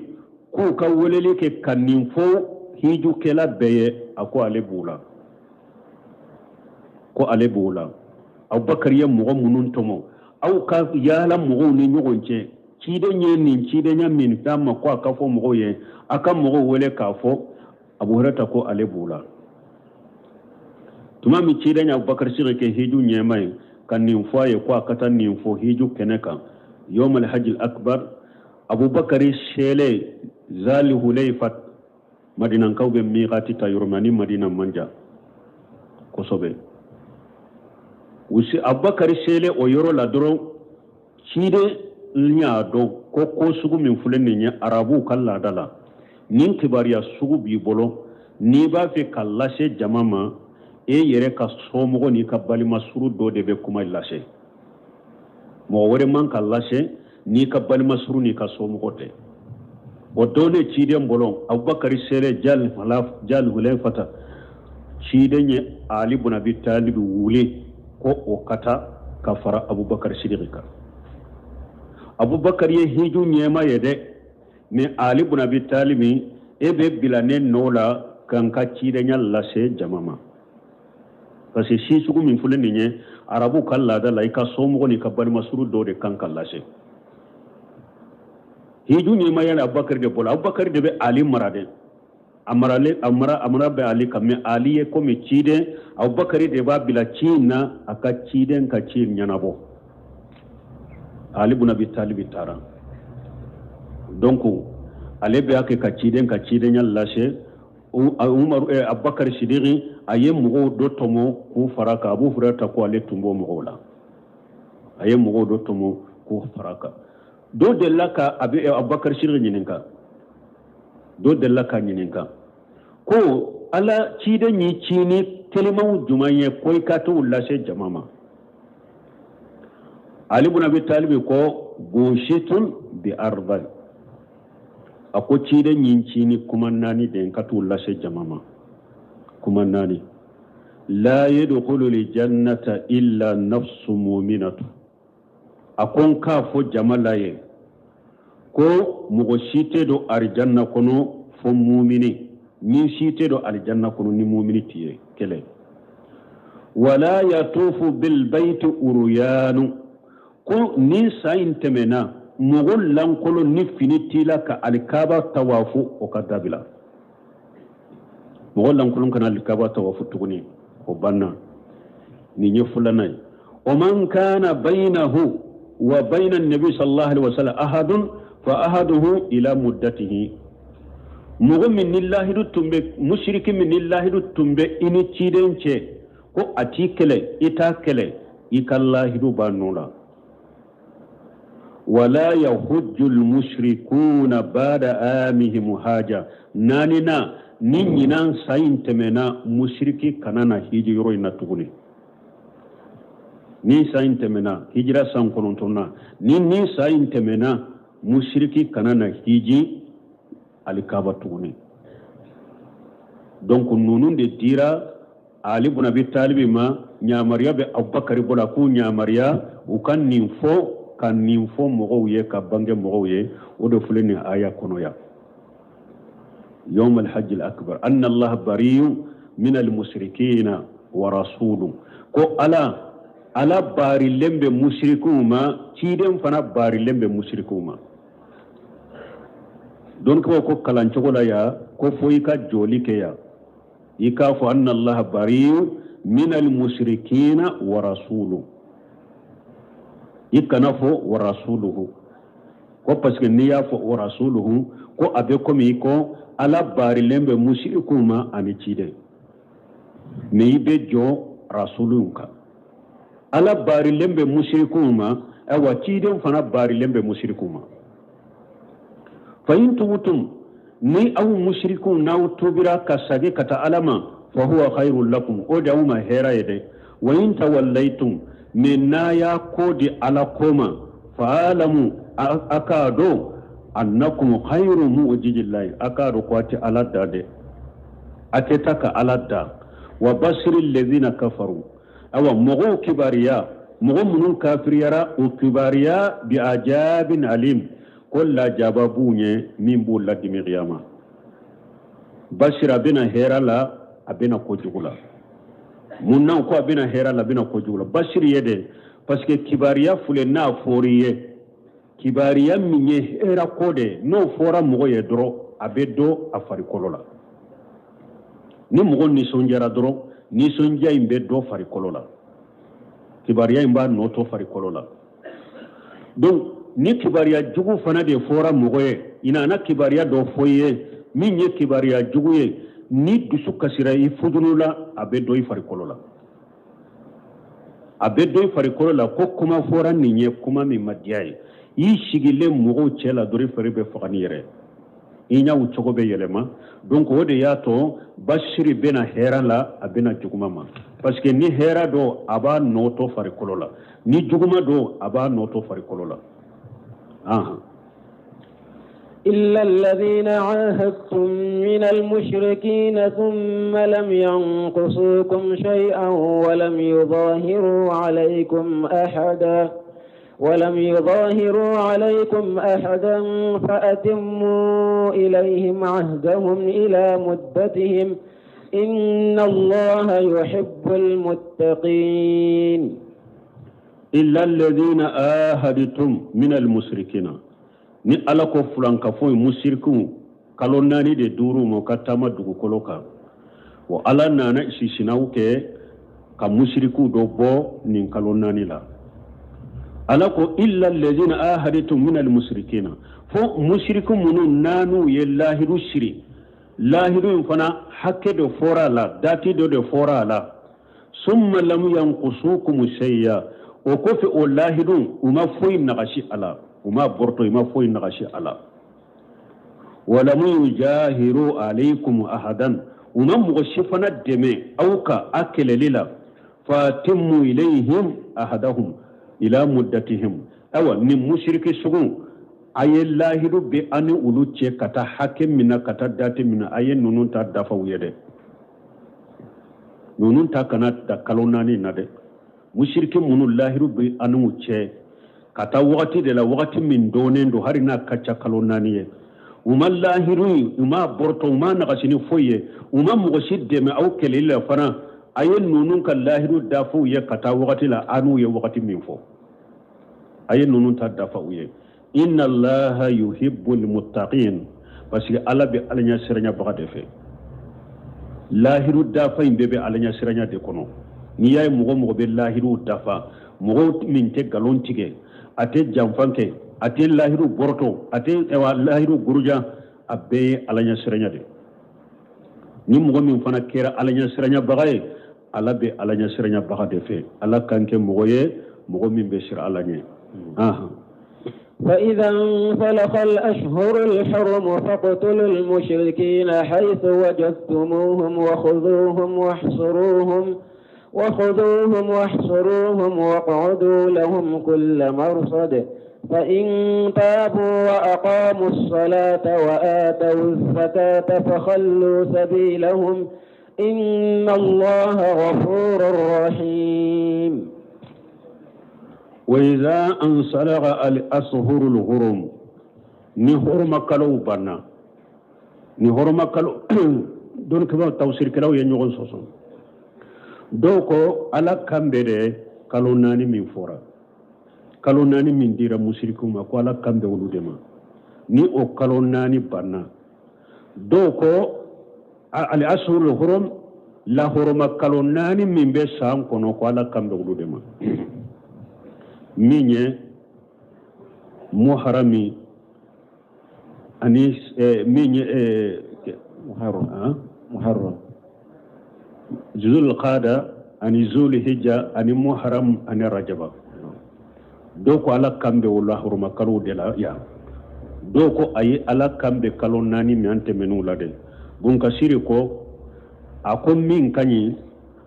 k'u ka weleli kɛ ka nin fɔ hijukɛla bɛɛ ye, a ko ale b'u la, ko ale b'o la. Abubakar ye mɔgɔ minnu tɔmɔ, aw ka yaala mɔgɔw ni ɲɔgɔn cɛ, ciden ye nin cidenya min d'a ma ko a ka fɔ mɔgɔw ye, a ka mɔgɔw wele k'a fɔ, Abu Hurata ko ale b'o la. Tuma min ciden ye Abubakar Sidiki kɛ hiju ɲɛmaa ye ka nin fɔ a ye ko a ka taa nin fɔ hiju kɛnɛ kan yawmal hajjil akbar, Abubakar selen Zali Huleyfa, Madinankaw bɛ miqati ta yɔrɔ min, ani Madina man jan kosɛbɛ. Abubakar selen o yɔrɔ la dɔrɔn, ciden y'a dɔn ko ko sugu min filɛ nin ye arabuw ka laada la, nin kibaruya sugu b'i bolo, n'i b'a fɛ ka lase jama ma, e yɛrɛ ka somɔgɔ n'i ka balima suru dɔ de bɛ kuma lase, mɔgɔ wɛrɛ man ka lase n'i ka balima suru n'i ka somɔgɔ tɛ. O don ne ciden bolo, Abubakar selen Jal Huleyfata, ciden ye Ali bun Abi Talib wuli ko o ka taa ka fara Abubakar Sidiki kan. Abubakar ye hiju ɲɛmaa ye dɛ, mais Ali bun Abi Talib, e bɛ bila ne nɔ la ka n ka cidenya lase jama ma, parce que si sugu min filɛ nin ye arabuw ka laada la, i ka somɔgɔ n'i ka balima suru dɔ de kan ka lase. Hiju ɲɛmaaya la Abubakar de bolo. Abubakar de bɛ Ali mara dɛ, a maralen, a mara, a mara bɛ Ali kan, mais Ali ye komi ciden, Abubakar de b'a bila ci in na, a ka ciden ka ci ɲɛnabɔ. Ali bun Abi Talib taara, donc ale bɛ a kɛ ka ciden ka cidenya lase. Umaru, Abubakar Sidiki a ye mɔgɔw dɔ tɔmɔ k'u fara kan. Abu Hurayra ko ale tun b'o mɔgɔw la. A ye mɔgɔw dɔ tɔmɔ k'u fara kan. Dɔ delila ka Abubakar Sidiki ɲininka, dɔ delila ka ɲininka ko Ala ciden y'i ci ni kelimaw jumɛn ye ko i ka t'u lase jama ma? Ali bun Abi Talib ko bushitun bi arba, a ko ciden y'i ci ni kuma naani de ka t'u lase jama ma, kuma naani. La yadkhulu jannata illa nafsu mu'minatu, a ko n k'a fɔ jama la ye ko mɔgɔ si tɛ don alijanna kɔnɔ fo mumini, ni si tɛ don alijanna kɔnɔ ni mumini t'i ye kɛlɛ. Wala yatufu bil bayti uruyanu, ko ni san in tɛmɛna, mɔgɔ lankolon ni fini t'i la ka alikaba tawafu, o ka dabila. Mɔgɔ lankolon kana alikaba tawafu tuguni, o banna. Nin ye filanan ye. Wa man kana baynahu wa bayna nabi sallallahu alaihi wasallam ahadun fa ahaduhu ila muddatihi, mɔgɔ min ni lahidu tun bɛ, musiriki min ni lahidu tun bɛ i ni ciden cɛ ko a t'i kɛlɛ, i t'a kɛlɛ, i ka lahidu b'a nɔ la. Wala yahujju almushrikuna ba'da amihim haja, naaninan, ni ɲinan san in tɛmɛna, musiriki kana na hiji yɔrɔ in na tuguni. Ni san in tɛmɛna, hijira san 9nan, ni san in tɛmɛna, musiriki kana na hiji alikaba tuguni. Donc ninnu de dira Ali bun Abi Talibi ma, ɲamariya bɛ Abubakari bolo, a k'u ɲamariya u ka nin fɔ, ka nin fɔ mɔgɔw ye, ka bange mɔgɔw ye. O de filɛ nin aya kɔnɔ yan, yawm alhajj alakbar anna Allah bariyun min almushrikina wa rasuluhu, ko Ala baarilen bɛ musirikiw ma, ciden fana baarilen bɛ musirikiw ma. Donc ko kalancogo la yan, ko fo i ka jɔli kɛ yan, i k'a fɔ anna Allah bariyun min almushrikina wa rasuluhu, i kana fɔ wa rasuluhu, ko parce que n'i y'a fɔ wa rasuluhu, ko a bɛ komi i ko Ala baarilen bɛ musirikiw ma ani ciden, mais i bɛ jɔ rasuluhu kan. Ala baarilen bɛ musirikiw ma, ayiwa ciden fana baarilen bɛ musirikiw ma. Fa in tubtum, ni aw musirikiw n'aw tubira ka sagi ka taa Ala ma, fa huwa khairul lakum, o de aw ma hɛrɛ ye dɛ. Wa in tawallaytum, Mais n'a y'a ko di Ala ko ma, fa'alamu, a k'a dɔn, annakum khayru mu'jizillahi, a k'a dɔn ko a tɛ Ala da dɛ, a tɛ taa ka Ala da. Wa basiri lezina kafaru, awa mɔgɔw kibariya, mɔgɔ minnu kafiriyara, o kibariya bi ajabin alim, ko lajaba b'u ɲɛ min b'u ladimi kiyama. Basira a bɛna hɛrɛ la, a bɛna kojugu la. Mun na ko a bɛna hɛrɛ la, a bɛna kojugu la? Basiri ye dɛ, parce que kibariya filɛ, n'a fɔr'i ye kibariya min ye hɛrɛ ko de, n'o fɔra mɔgɔ ye dɔrɔn, a bɛ dɔn a farikolo la. Ni mɔgɔ nisɔndiyara dɔrɔn, nisɔndiya in bɛ dɔn farikolo la, kibariya in b'a nɔ to farikolo la. Donc ni kibariya jugu fana de fɔra mɔgɔ ye, i nana kibariya dɔ fɔ i ye min ye kibariya jugu ye, ni dusu kasira i fudunu la, a bɛ dɔn i farikolo la, a bɛ dɔn i farikolo la ko kuma fɔra nin ye, kuma min ma diya ye. I sigilen mɔgɔw cɛ la dɔrɔn, i fari bɛ faga ni yɛrɛ, i ɲɛw cogo bɛ yɛlɛma. Donc o de y'a to basiri bɛna hɛrɛ la, a bɛna juguma ma, parce que ni hɛrɛ don, a b'a nɔ to farikolo la, ni juguma don, a b'a nɔ to farikolo la. إلا الذين عاهدتم من المشركين ثم لم ينقصوكم شيئا ولم يظاهروا عليكم أحدا فأتموا إليهم عهدهم إلى مدتهم، إن الله يحب المتقين. إلا الذين عاهدتم من المشركين، ni Ala ko fulankafo ye musirikiw, kalo 4 de duuru ma ka taama dugukolo kan. Wa Ala nana sisinaw kɛ ka musirikiw dɔ bɔ nin kalo 4 la. Ala ko illa alladhina ahadtum min almusrikina, fo musiriku minnu naaniw ye lahidu siri, lahidu in fana hakɛ dɔ fɔra a la, dati dɔ de fɔra a la. Summa lam yanqusukum shay'a, o kɔfɛ o lahidu u ma foyi nagasi a la, u ma bɔrɔtɔ, u ma foyi nagasi a la. Walamu yujahiru alaykum ahadan, u ma mɔgɔ si fana dɛmɛ aw ka a kɛlɛli la. Fatimmu ilayhim ahadahum ila muddatihim, awa ni musiriki sugu a ye lahidu bɛ an ni olu cɛ ka taa hakɛ min na, ka taa dati min na, a ye ninnu ta dafa u ye dɛ. Ninnu ta kana da kalo 4 na dɛ. Musiriki minnu lahidu bɛ an n'u cɛ ka taa wagati de la, wagati min dɔnnen don, hali n'a ka ca kalo 4 ye, u ma lahidu in, u ma bɔrɔtɔ, u ma nagasi ni foyi ye, u ma mɔgɔ si dɛmɛ aw kɛlɛli la fana, a ye ninnu ka lahidu dafa u ye ka taa wagati la an n'u ye wagati min fɔ, a ye ninnu ta dafa u ye. Inna Allaha yuhibbul muttaqin, parce que Ala bɛ Ala ɲɛsiranyabaga de fɛ. Lahidu dafa in bɛɛ bɛ Ala ɲɛsiranya de kɔnɔ. N'i y'a ye mɔgɔ mɔgɔ bɛ lahidu dafa, mɔgɔ min tɛ nkalon tigɛ, a tɛ janfan kɛ, a tɛ lahidu bɔrɔtɔ, a tɛ lahidu guruja, a bɛɛ ye Ala ɲɛsiranya de. Ni mɔgɔ min fana kɛra Ala ɲɛsiranyabaga ye, Ala bɛ Ala ɲɛsiranyabaga de fɛ. Ala k'an kɛ mɔgɔ ye, mɔgɔ min bɛ siran Ala ɲɛ. فإذا انسلخ الأشهر الحرم فاقتلوا المشركين حيث وجدتموهم وخذوهم واحصروهم واقعدوا لهم كل مرصد، فإن تابوا وأقاموا الصلاة وآتوا الزكاة فخلوا سبيلهم، إن الله غفور رحيم. وإذا انسلخ الأشهر الحرم، ni huruma kalow banna, ni huruma kalo dɔnnikɛbaw, tafsirikɛlaw ye ɲɔgɔn sɔsɔ. Dɔw ko Ala kan bɛ dɛ kalo 4 min fɔra, kalo 4 min dira musirikiw ma, ko Ala kan bɛ olu de ma ni o kalo 4 banna. Dɔw ko al ashhurul hurum, lahoroma kalo 4 min bɛ san kɔnɔ, ko Ala kan bɛ olu de ma, min ye Muharami ani min ye Muharram, Muharram. Zul Qada ani Zul Hijja ani Muharram ani Rajaba. Dɔw ko Ala kan bɛ o lahoroma kalow de la yan. Dɔw ko ayi, Ala kan bɛ kalo 4 min an tɛmɛn'o la dɛ. Bunkasiri ko a ko min ka ɲi,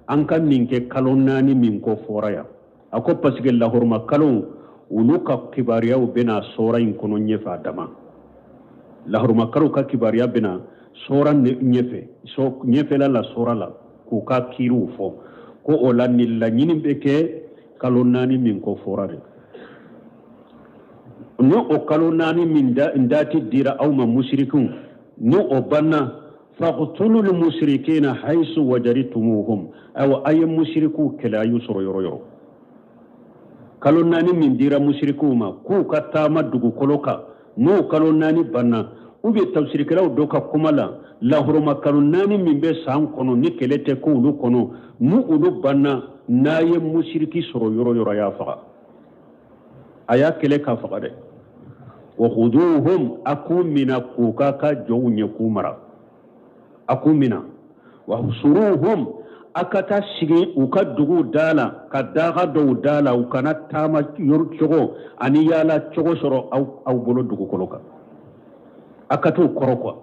an ka nin kɛ kalo 4 min ko fɔra yan. A ko parce que lahɔrɔma kalo olu ka kibaruyaw bɛna sɔra in kɔnɔ ɲɛfɛ a dama. Lahɔrɔma kalo ka kibaruya bɛna sɔra ɲɛfɛ, ɲɛfɛla la sɔra la, k'u ka kiiriw fɔ. Ko o la nin laɲini bɛ kɛ kalo 4 min ko fɔra de. Ni o kalo 4 min dati dira aw ma musirikiw, ni o banna, faqtulul musirikina haisu wajadtumuhum. Ayiwa, a ye musirikiw kɛlɛ, a y'u sɔrɔ yɔrɔ yɔrɔ. Kalo 4 min dira musirikiw ma k'u ka taama dugukolo kan, n'o kalo 4 banna, ou bien tafsirikɛlaw dɔ ka kuma la, lahɔrɔma kalo 4 min bɛ san kɔnɔ ni kɛlɛ tɛ k'olu kɔnɔ, n'u olu banna, n'a ye musiriki sɔrɔ yɔrɔ yɔrɔ, a y'a faga. A y'a kɛlɛ k'a faga dɛ. Wa khuduhum, a k'u mina k'u ka jɔnw ɲɛ k'u mara. A k'u mina. Wa suruhum, a ka taa sigi u ka duguw da la, ka daga dɔw da la, u kana taama yɔrɔ cogo ani yaala cogo sɔrɔ aw bolo dugukolo kan. A ka t'u kɔrɔ quoi.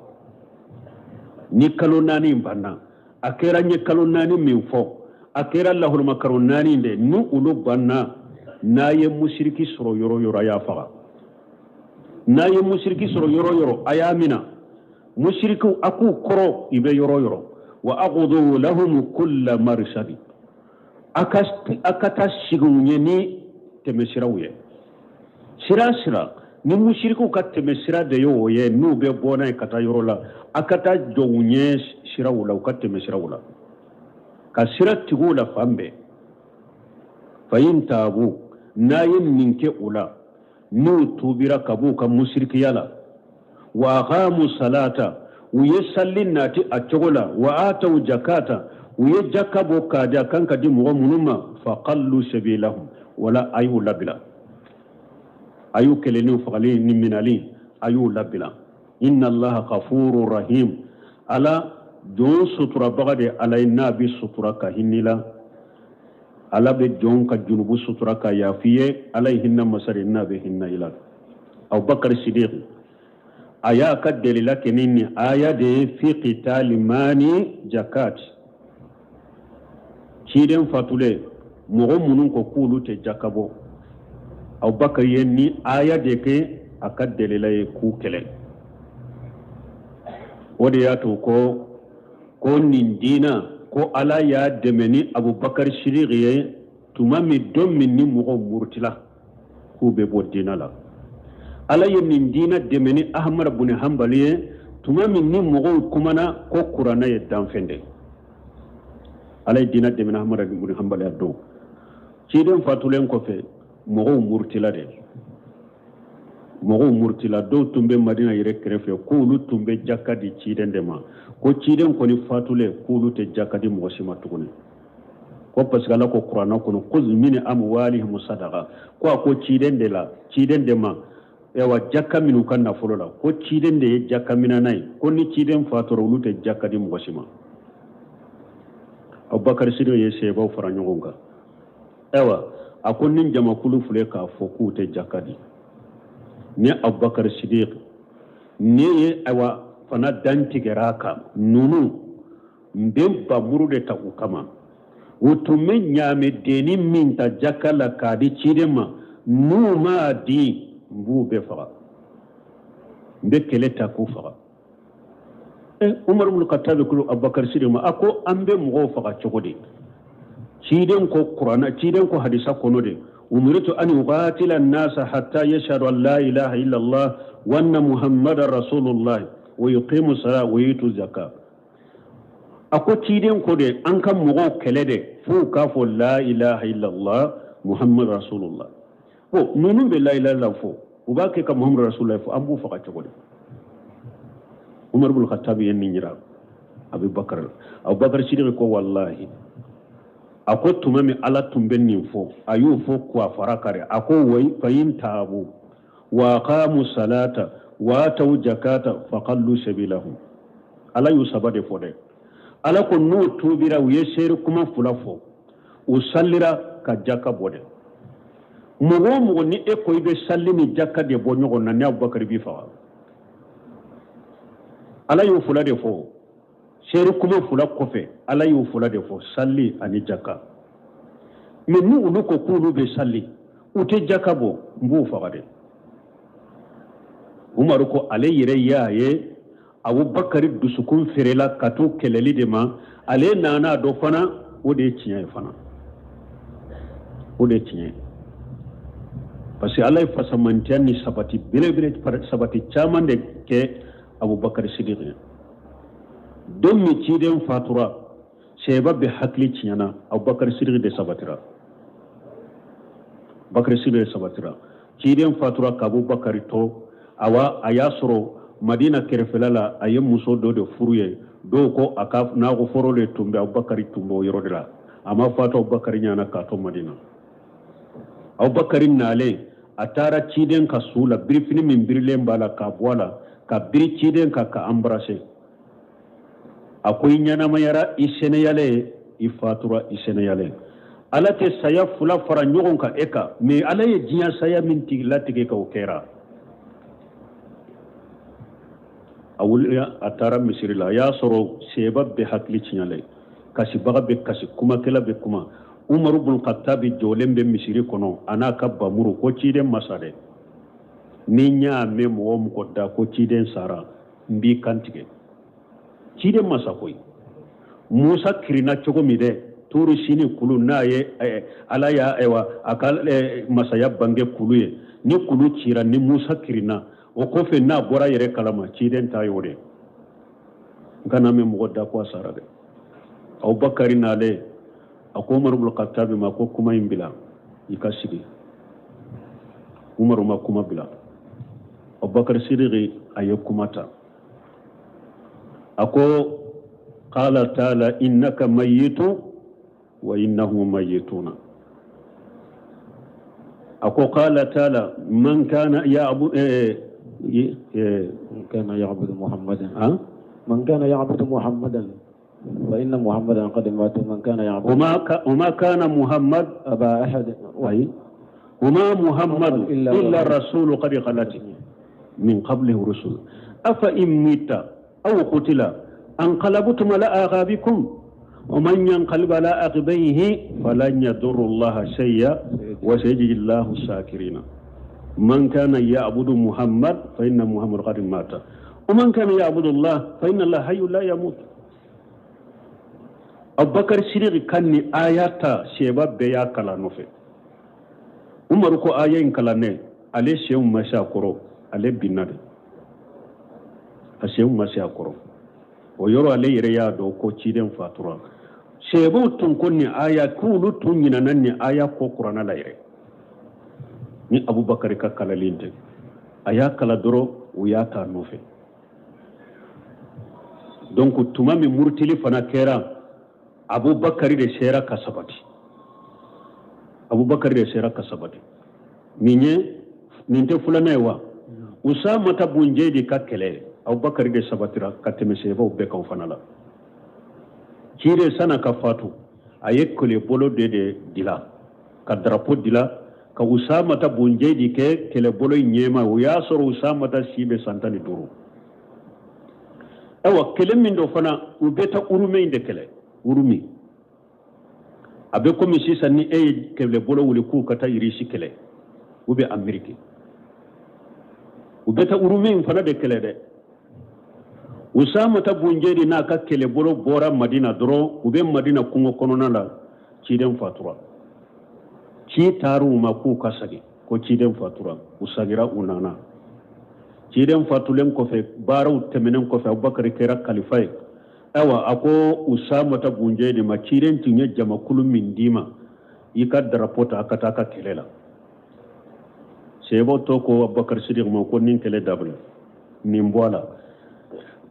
Ni kalo 4 in banna, a kɛra n ye kalo 4 min fɔ, a kɛra lahɔrɔma kalo 4 de, ni olu banna, n'a ye musiriki sɔrɔ yɔrɔ yɔrɔ, a y'a faga. N'a ye musiriki sɔrɔ yɔrɔ yɔrɔ, a y'a mina. Musirikiw, a k'u kɔrɔ i bɛ yɔrɔ yɔrɔ. Wa aqdu lahum kulla marsadi. A ka taa sigi u ɲɛ ni tɛmɛsiraw ye. Sira sira, ni musirikiw ka tɛmɛsira de ye o ye, n'u bɛ bɔ n'a ye ka taa yɔrɔ la, a ka taa jɔ u ɲɛ siraw la, u ka tɛmɛsiraw la. Ka sira tigiw la fan bɛɛ. Fa in taabu, n'a ye nin kɛ o la, n'u tuubira ka b'u ka musirikiya la, wa aqamu salata, u ye salli nati a cogo la, wa ataw jakata, u ye jaka bɔ k'a di a kan ka di mɔgɔ minnu ma, fa qallu sabilahum, wala a y'u labila. A y'u kɛlɛli fagali ni minali, a y'u labila. Inna allaha ghafurur rahim. Ala jɔn suturabaga de Ala ye, n'a bɛ sutura ka hinɛ la. Ala bɛ jɔn ka junubu sutura ka yafi ye. Ala ye hinɛ masa de, n'a bɛ hinɛ i la. Abubakar Sidiq a y'a ka delila kɛ ni nin aya de ye, fi qitali mani jakat. Ciden fatulen, mɔgɔ minnu ko k'olu tɛ jaka bɔ, Abubakar ye ni aya de kɛ a ka delila ye k'u kɛlɛ. O de y'a to ko nin diina ko Ala y'a dɛmɛ ni Abubakar Sidiq ye tuma min, don min ni mɔgɔw murutila k'u bɛ bɔ diina la. Ala ye nin diina dɛmɛ ni Ahmad bun Hanbali ye tuma min ni mɔgɔw kumana ko kuranɛ ye danfɛn de ye. Ala ye diina dɛmɛ ni Ahmad bun Hanbali ye don. Ciden fatulen kɔfɛ, mɔgɔw murutila de. Mɔgɔw murutila, dɔw tun bɛ Madina yɛrɛ kɛrɛfɛ k'olu tun bɛ jaka di ciden de ma, ko ciden kɔni fatulen k'olu tɛ jaka di mɔgɔ si ma tuguni. Ko parce que Ala ko kuranɛ kɔnɔ, khudh min amwalihim sadaqa, ko a ko ciden de la, ciden de ma, ayiwa jaka minnu ka nafolo la, ko ciden de ye jaka minana ye, ko ni ciden fatura olu tɛ jaka di mɔgɔ si ma. Abubakar Sidiq ye sebaw fara ɲɔgɔn kan. Ayiwa, a ko ni jamakulu filɛ k'a fɔ k'u tɛ jaka di, ni Abubakar Sidiq ne ye ayiwa fana dantigɛra a kan, ninnu n bɛ bamuru de ta u kama. U tun bɛ ɲaamɛdenni min ta jaka la k'a di ciden ma, n'u m'a di, n b'u bɛɛ faga. N bɛ kɛlɛ ta k'u faga. Umar ibn Khattab ko Abubakar Sidiq ma, a ko an bɛ mɔgɔw faga cogo di? Ciden ko kuranɛ, ciden ko hadisa kɔnɔ de, umiritu an uqatila an-nasa hatta yashhadu an la ilaha illallah wa anna muhammadan rasulullah wa yuqimu salat wa yutu zakat. A ko ciden ko de an ka mɔgɔw kɛlɛ de f'u k'a fɔ la ilaha illallah muhammad rasulullah. Bon, ninnu bɛ la ilaha illallah fɔ, u b'a kɛ ka muhammad rasulullah fɔ, an b'u faga cogo di? Umar ibn Khattab ye nin yira Abubakar la. Abubakar Sidiq ko wallahi, a ko tuma min Ala tun bɛ nin fɔ, a y'o fɔ k'a fara kari. A ko wa fa in taabu wa aqamu salata wa ataw jakata faqallu sabilahum. Ala y'u saba de fɔ dɛ. Ala ko n'u tuubira, u ye seere kuma fila fɔ, u sallira ka jaka bɔ dɛ. Mɔgɔ o mɔgɔ ni e ko i bɛ salli ni jaka de bɔ ɲɔgɔn na, ni Abubakar b'i faga. Ala y'o fila de fɔ. Seere kuma fila kɔfɛ, Ala y'o fila de fɔ, salli ani jaka. Mais ni olu ko k'olu bɛ sali, u tɛ jaka bɔ, n b'u faga dɛ. Umaru ko ale yɛrɛ y'a ye Abubakari dusukun feerela ka to kɛlɛli de ma. Ale nana dɔ fana, o de ye tiɲɛ ye fana, o de ye tiɲɛ ye, parce que Ala ye fasamantiya ni sabati belebele, sabati caman de kɛ Abubakari Sidiki ye. Don min ciden fatura, sɛba bɛ hakili tiɲɛna, Abubakari Sidiki de sabatira. Bakari Sidiki de sabatira. Ciden fatura k'Abubakari to, awa, a y'a sɔrɔ Madina kɛrɛfɛla la, a ye muso dɔ de furu ye. Dɔw ko a ka nakɔ foro de tun bɛ, Abubakari tun b'o yɔrɔ de la. A ma fatu Abubakari ɲɛna k'a to Madina. Abubakari nalen, a taara ciden ka su la, birifini min birilen b'a la, k'a bɔ a la, ka biri ciden kan, ka embrasser. A ko i ɲɛnamayara i sɛnɛyalen, i fatura i sɛnɛyalen. Ala tɛ saya fila fara ɲɔgɔn kan e kan, mais Ala ye diɲɛ saya min tigi latigɛ ka o kɛra. A wulila, a taara misiri la, a y'a sɔrɔ seba bɛ hakili tiɲɛlen, kasibaga bɛ kasi, kumakɛla bɛ kuma. Umaru bun Khattabi jɔlen bɛ misiri kɔnɔ, a n'a ka bamuru, ko ciden ma sa dɛ. Ni n y'a mɛn mɔgɔ o mɔgɔ da ko ciden sara, n b'i kan tigɛ. Ciden ma sa koyi. Musa kirinna cogo min dɛ, Turu Sini kulu n'a ye, Ala y'a, ayiwa, a ka masaya bange kulu ye, ni kulu cira, ni Musa kirinna o kɔfɛ, n'a bɔra yɛrɛ kalama, ciden ta y'o de. N kana mɛn mɔgɔ da ko a sara dɛ. Abubakari nalen, a ko Umaru bun Khattabi ma ko kuma in bila, i ka sigi. Umaru ma kuma bila. Abubakari Sidiki a ye kuma ta, a ko qala taala innaka mayitu wa innahum mayituna. A ko qala taala man kana ya'budu من كان يعبد محمدا، من كان يعبد محمدا فإن محمدا قد مات. من كان يعبد وما كان محمد أبا أحد. أي وما محمد إلا رسول قد خلت من قبله رسل أفإن مت أو قتل انقلبتم على أعقابكم ومن ينقلب على عقبيه فلن يضر الله شيئا وسيجزي الله الشاكرين. من كان يعبد محمد فإن محمد قد مات ومن كان يعبد الله فإن الله حي لا يموت. Abubakar Sidiki kan ni aya ta, seba bɛɛ y'a kalan nɔfɛ. Umaru ko aya in kalannen, ale senw ma se a kɔrɔ, ale binna de, a senw ma se a kɔrɔ. O yɔrɔ ale yɛrɛ y'a dɔn ko ciden fatura. Sebaw tun ko nin aya, k'olu tun ɲinana nin aya kɔ kuranna la yɛrɛ, ni Abubakar ka kalalen tɛ. A y'a kala dɔrɔn, u y'a ta nɔfɛ. Donc tuma min murutili fana kɛra, Abubakari de sera ka sabati. Abubakari de sera ka sabati. Nin ye nin tɛ filanan ye wa? Usamata bun Jayidi ka kɛlɛ, Abubakari de sabatira ka tɛmɛ sebaw bɛɛ kan fana la. Ciden san'a ka fatu, a ye kɛlɛbolo de dila, ka drapeau dila, ka Usamata bun Jayidi kɛ kɛlɛbolo in ɲɛma. O y'a sɔrɔ Usamata si bɛ san 15. Ayiwa, kɛlɛ min dɔ fana, u bɛ taa Urumi in de kɛlɛ. Urumi a bɛ komi sisan ni e ye kɛlɛbolo wuli k'u ka taa Irisi kɛlɛ ou bien Ameriki, u bɛ taa Urumi in fana de kɛlɛ dɛ. Usamata bun Jayidi n'a ka kɛlɛbolo bɔra Madina dɔrɔn, u bɛ Madina kungo kɔnɔna la, ciden fatura. Ci taar'u ma k'u ka segin, ko ciden fatura. U segira, u nana. Ciden fatulen kɔfɛ, baaraw tɛmɛnen kɔfɛ, Abubakari kɛra kalifa ye. Ayiwa, a ko Usamata bun Jayidi ma, ciden tun ye jamakulu min d'i ma, i ka darapo ta, a ka taa a ka kɛlɛ la. Sebaw tɔ ko Abubakari Sidiki ma ko nin kɛlɛ dabila, nin bɔ a la.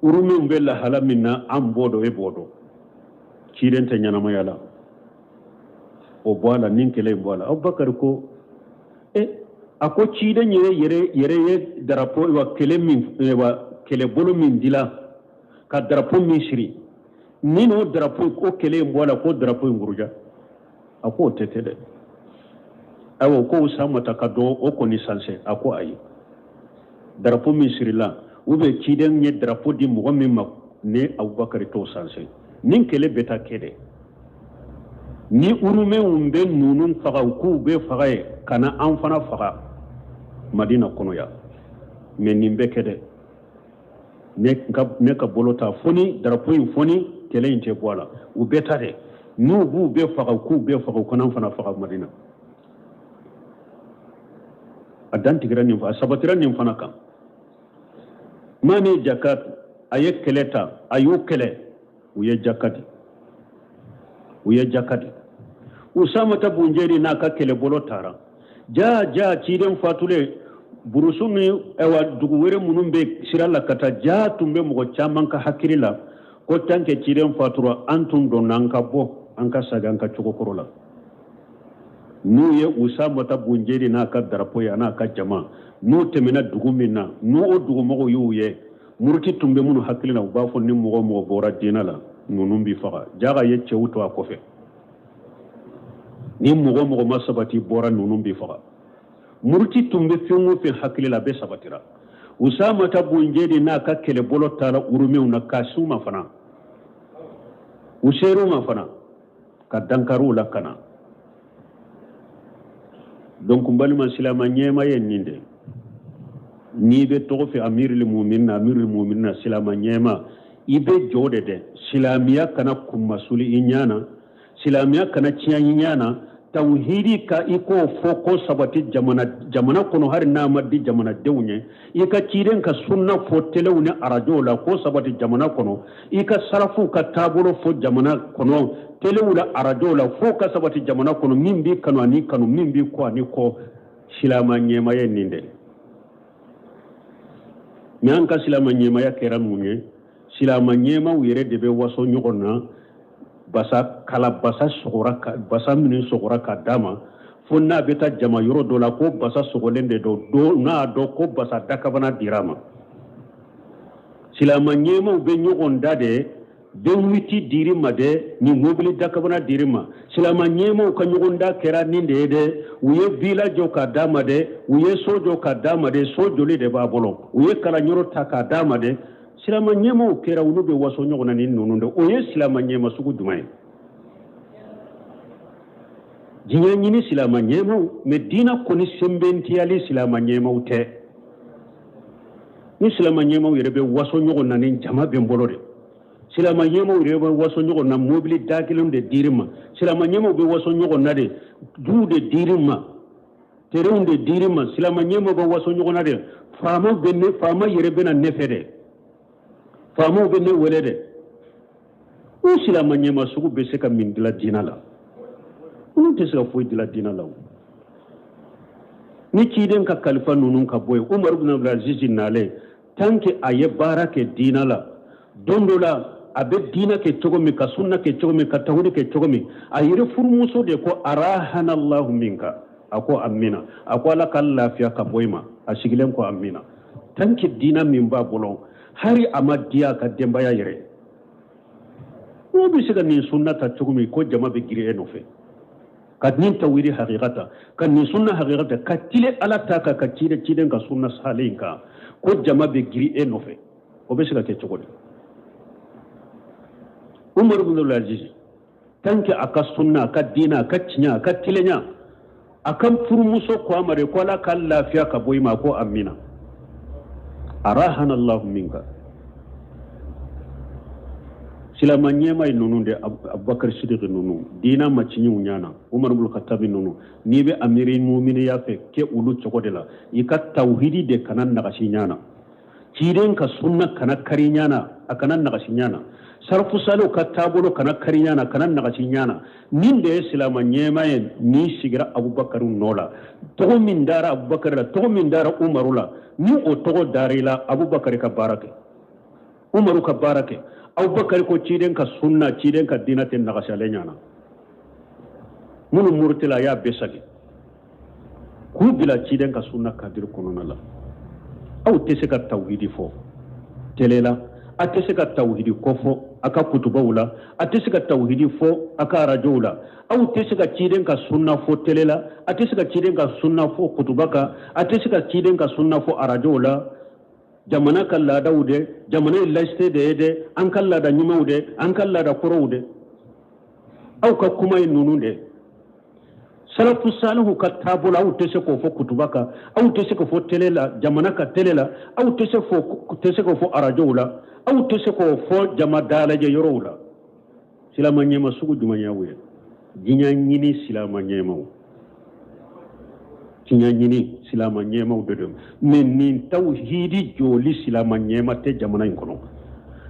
Urumiw bɛ lahala min na, an b'o dɔn, e b'o dɔn, ciden tɛ ɲɛnamaya la, o bɔ a la, nin kɛlɛ in bɔ a la. Abubakari ko a ko ciden yɛrɛ yɛrɛ yɛrɛ ye darapo wa kɛlɛ min wa kɛlɛbolo min dila, ka darapo min siri, ni n'o darapo ko kɛlɛ in bɔ a la, ko darapo in buruja. A ko o tɛ kɛ dɛ. Ayiwa, ko Usamata ka dɔn o kɔni sanse. A ko ayi, darapo min sirila, ou bien ciden ye darapo di mɔgɔ min ma, ne Abubakari t'o sanse, nin kɛlɛ bɛ taa kɛ dɛ. Ni urumɛnw bɛ ninnu faga, u k'u bɛ faga ye ka na an fana faga Madina kɔnɔ yan. Mais nin bɛ kɛ dɛ, ne ka bolo ta foni, darapo in foni, kɛlɛ in tɛ bɔ a la. U bɛ taa dɛ, n'u b'u bɛɛ faga, u k'u bɛɛ faga, u kana an fana faga Madina. A dantigɛra nin, a sabatira nin fana kan. Mani Jakat a ye kɛlɛ ta, a y'o kɛlɛ, u ye jaka di, u ye jaka di. Usamata bun Jeri n'a ka kɛlɛbolo taara ja ja ciden fatulen burusu ni ɛwa dugu wɛrɛ minnu bɛ sira la ka taa, ja tun bɛ mɔgɔ caman ka hakili la ko tant que ciden fatura, an tun donna, an ka bɔ, an ka sagin an ka cogo kɔrɔ la. N'u ye Usamata bun Jeri n'a ka darapo ye, a n'a ka jama, n'u tɛmɛna dugu min na, n'u o dugumɔgɔw y'u ye, muruti tun bɛ minnu hakili la, u b'a fɔ ni mɔgɔ mɔgɔ bɔra diinɛ la, ninnu b'i faga. Jaga ye cɛw to a kɔfɛ, ni mɔgɔ mɔgɔ ma sabati bɔra, ninnu b'i faga. Muruti tun bɛ fɛn o fɛn hakili la, a bɛɛ sabatira. Usamata bun Jeri n'a ka kɛlɛbolo taara urumɛnw na k'a s'u ma fana, u ser'u ma fana ka dankariw la ka na. Donc n balima silama ɲɛma ye nin de, n'i bɛ tɔgɔ fɛ amiril muminina, amiril muminina, silama ɲɛma, i bɛ jɔ de dɛ. Silamiya kana kunmasuli i ɲɛ na, silamiya kana tiɲɛ i ɲɛ na, tawhidi ka i k'o fɔ ko sabati jamana jamana kɔnɔ, hali n'a ma di jamanadenw ye. I ka ciden ka sunna fɔ telew ni arajow la ko sabati jamana kɔnɔ. I ka sarafuw ka taabolo fɔ jamana kɔnɔ, telew la, arajow la, fo ka sabati jamana kɔnɔ. Min b'i kanu ani kanu, min b'i kɔ ani kɔ, silama ɲɛmaya ye nin de. Mais an ka silama ɲɛmaya kɛra mun ye? Silama ɲɛmaw yɛrɛ de bɛ waso ɲɔgɔn na, basa kala basa sɔgɔra ka basa minnu sɔgɔra ka d'a ma, fo n'a bɛ taa jama yɔrɔ dɔ la ko basa sɔgɔlen de don, don n'a dɔn ko basa dakabana dira a ma. Silama ɲɛmaw bɛ ɲɔgɔn da de, V8 dir'i ma dɛ, ni mobili dakabana dir'i ma. Silama ɲɛmaw ka ɲɔgɔn da kɛra nin de ye dɛ, u ye villa jɔ k'a d'a ma dɛ, u ye so jɔ k'a d'a ma dɛ, so joli de b'a bolo, u ye kalanyɔrɔ ta k'a d'a ma dɛ. Silama ɲɛmaw kɛra olu bɛ waso ɲɔgɔn na ni ninnu de. O ye silama ɲɛma sugu jumɛn ye? Diɲɛ ɲini silama ɲɛmaw, mais diinɛ kɔni sɛnbɛntiyali silama ɲɛmaw tɛ. Ni silama ɲɛmaw yɛrɛ bɛ waso ɲɔgɔn na ni jama bɛ n bolo de. Silama ɲɛmaw yɛrɛ bɛ waso ɲɔgɔn na, mobili da kelen de dir'i ma. Silama ɲɛmaw bɛ waso ɲɔgɔn na de, duw de dir'i ma, terrainw de dir'i ma. Silama ɲɛmaw bɛ waso ɲɔgɔn na de, faama bɛ ne, faama yɛrɛ bɛ na ne fɛ dɛ, faamaw bɛ ne wele dɛ. O silama ɲɛma sugu bɛ se ka min dilan diinɛ la? Olu tɛ se ka foyi dilan diinɛ la o. Ni ciden ka kalifa ninnu ka bɔ yen, Umaru bin Abdulaziz nalen, tant que a ye baara kɛ diinɛ la, don dɔ la a bɛ diinɛ kɛ cogo min, ka sunna kɛ cogo min, ka tawhidi kɛ cogo min, a yɛrɛ furumuso de ko arahana Allahu minka, a ko amina, a ko Ala ka lafiya ka bɔ i ma. A sigilen ko amina. Tant que diinɛ min b'a bolo, hali a ma diya a ka denbaya yɛrɛ, o bɛ se ka nin sunna ta cogo min ko jama bɛ girin e nɔfɛ, ka nin tawhidi hakika ta, ka nin sunna hakika ta, ka tile Ala ta kan, ka ciden ciden ka sunna salen kan, ko jama bɛ girin e nɔfɛ, o bɛ se ka kɛ cogo di? Umaru bin Abdulaziz, tant que a ka sunna, a ka diinɛ, a ka tiɲɛ, a ka tilenya, a ka furumuso ko a ma de ko Ala ka lafiya ka bɔ i ma, ko amina, arahana Allahu minka. Silama ɲɛma ye ninnu de, Abubakar Sidiki ninnu, diinɛ ma tiɲɛ u ɲɛ na, Umar ibn Khattabi ninnu. N'i bɛ amiri muminiya fɛ, kɛ olu cogo de la. I ka tawhidi de kana nagasi ɲɛ na, ciden ka sunna kana kari ɲɛ na, a kana nagasi ɲɛ na, sarafusaliw ka taabolo kana kari ɲɛ na, kana nagasi ɲɛ na. Nin de ye silama ɲɛma ye. N'i sigira Abubakar nɔ la, tɔgɔ min dara Abubakar la, tɔgɔ min dara Umaru la, ni o tɔgɔ dara i la, Abubakar ka baara kɛ, Umaru ka baara kɛ. Abubakar ko ciden ka sunna, ciden ka diinɛ tɛ nagasi ale ɲɛ na. Minnu murutila, a y'a bɛɛ sagi k'u bila ciden ka sunna kadiri kɔnɔna la. Aw tɛ se ka tawhidi fɔ tele la, a tɛ se ka tawhidi kɔfɔ a ka kutubaw la, a tɛ se ka tawhidi fɔ a ka arajow la. Aw tɛ se ka ciden ka sunna fɔ tele la, a tɛ se ka ciden ka sunna fɔ kutuba kan, a tɛ se ka ciden ka sunna fɔ arajow la. Jamana ka laadaw dɛ, jamana ye laïcité de ye dɛ, an ka laada ɲumanw dɛ, an ka laada kɔrɔw dɛ. Aw ka kuma ye ninnu de salafu salihu ka taabolo, aw tɛ se k'o fɔ kutuba kan, aw tɛ se k'o fɔ tele la, jamana ka tele la, aw tɛ se tɛ se k'o fɔ arajow la, aw tɛ se k'o fɔ jama dalajɛ yɔrɔw la. Silama ɲɛma sugu jumɛn y'aw ye? Diɲɛ ɲini silama ɲɛmaw, diɲɛ ɲini silama ɲɛmaw de don. Mais nin tawhidi jɔli silama ɲɛma tɛ jamana in kɔnɔ,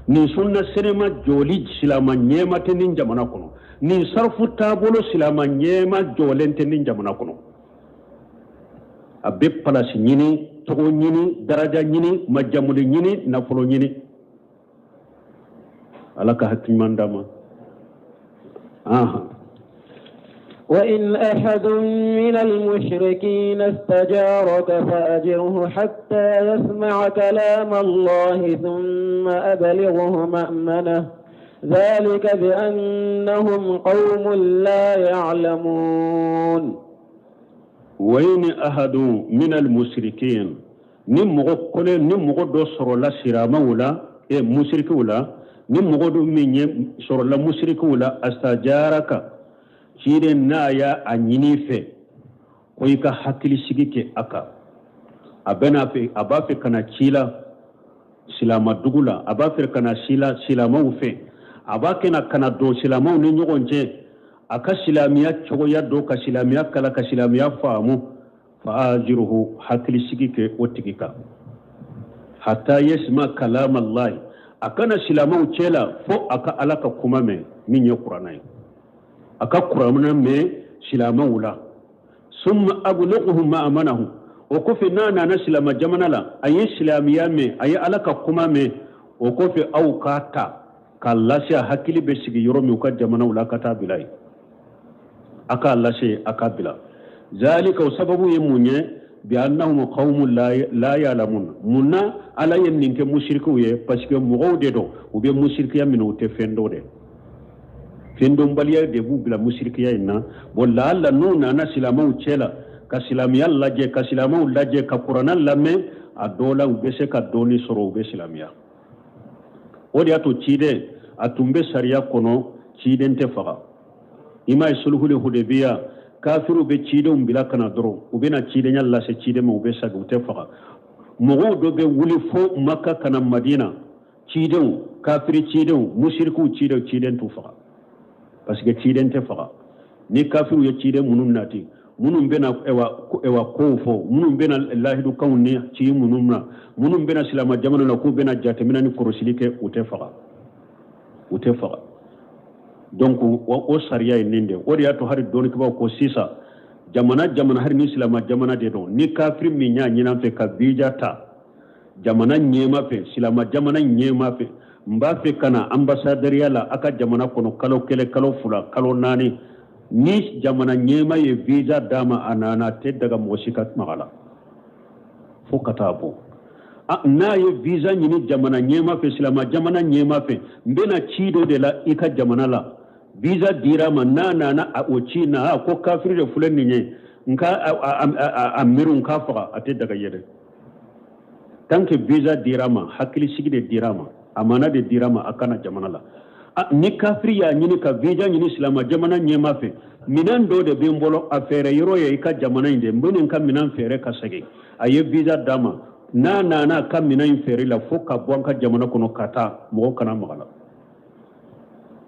nin sunna senema jɔli silama ɲɛma tɛ nin jamana kɔnɔ, nin sarafu taabolo silama ɲɛma jɔlen tɛ nin jamana kɔnɔ. A bɛ palasi ɲini, tɔgɔ ɲini, daraja ɲini, majamuli ɲini, nafolo ɲini. Ala ka hakili ɲuman d'an ma. Ahan. وإن أحد من المشركين استجارك فأجره حتى يسمع كلام الله ثم أبلغه مأمنه ذلك بأنهم قوم لا يعلمون. وإن أحد من المشركين ni mɔgɔ kelen, ni mɔgɔ dɔ sɔrɔla siramaw la, e musirikiw la, ni mɔgɔ dɔ min ye sɔrɔla musirikiw la, astajaraka, ciden, n'a y'a a ɲini fɛ ko i ka hakilisigi kɛ a kan, a bɛna fɛ, a b'a fɛ ka na ci la silamadugu la, a b'a fɛ ka na ci la silamaw fɛ, a b'a kɛ na ka na don silamaw ni ɲɔgɔn cɛ, a ka silamiya cogoya dɔn, ka silamiya kala, ka silamiya faamu, fa ajiruhu, hakilisigi kɛ o tigi kan, hatta yasma kalam Allah, a kana silamaw cɛ la fo a ka Ala ka kuma mɛn min ye kuranɛ ye, a ka kuranɛ mɛn silamaw la, summa ablighuhu ma'amanahu, o kɔfɛ n'a nana silama jamana la, a ye silamiya mɛn, a ye Ala ka kuma mɛn, o kɔfɛ aw k'a ta k'a lase a hakili bɛ sigi yɔrɔ min u ka jamanaw la, a ka taa bila yen, a k'a lase, a k'a bila. Zalika, o sababu ye mun ye? Bi annahum qaumun la ya'lamun. Mun na Ala ye nin kɛ musirikiw ye? Parce que mɔgɔw de don, u bɛ musirikiya minɛ, u tɛ fɛn dɔn dɛ, fɛn dɔnbaliya de b'u bila musirikiya in na. Bon, laala n'u nana silamɛw cɛ la ka silamɛya lajɛ, ka silamɛw lajɛ, ka kuranna lamɛn, a dɔw la u bɛ se ka dɔɔni sɔrɔ, u bɛ silamɛya. O de y'a to ciden a tun bɛ sariya kɔnɔ, ciden tɛ faga. I m'a ye sulhuli Hudebiya, kafiriw bɛ cidenw bila ka na dɔrɔn, u bɛna cidenya lase ciden ma, u bɛ segin, u tɛ faga. Mɔgɔw dɔ bɛ wuli fo Maka ka na Madina, cidenw, kafiri cidenw, musirikiw cidenw, ciden t'u faga, parce que ciden tɛ faga. Ni kafiriw ye ciden minnu nati, minnu bɛna ɛwa kow fɔ, minnu bɛna lahidukanw ni ci minnu na, minnu bɛna silama jamana la k'u bɛna jateminɛ ni kɔlɔsili kɛ, u tɛ faga, u tɛ faga. Donc o sariya ye nin de. O de y'a to hali dɔnnikɛbaaw ko sisan jamana jamana, hali ni silama jamana de don, ni kafiri min y'a ɲini an fɛ ka visa ta jamana ɲɛma fɛ, silama jamana ɲɛma fɛ, n b'a fɛ ka na ambassadɛriya la a ka jamana kɔnɔ kalo 1, kalo 2, kalo 4, ni jamana ɲɛma ye visa d'a ma, a nana, a tɛ daga mɔgɔ si ka maga la fo ka taa bɔ. N'a ye visa ɲini jamana ɲɛma fɛ, silama jamana ɲɛma fɛ, n bɛna ci dɔ de la i ka jamana la, visa dira ma, n'a nana o ci na, a ko kafiri de filɛ nin ye, n ka a miiri n k'a faga, a tɛ daga ye dɛ. Tant que visa dira ma, hakilisigi de dira ma, amana de dira ma, a kana jamana la. Ni kafiri y'a ɲini ka visa ɲini silama jamana ɲɛma fɛ, minɛn dɔ de bɛ n bolo, a fɛɛrɛ yɔrɔ ye i ka jamana in de, n bɛ nin ka minɛn fɛɛrɛ ka segin, a ye visa d'a ma, n'a nana a ka minɛn in feere la fo ka bɔ an ka jamana kɔnɔ ka taa, mɔgɔ kana maga la.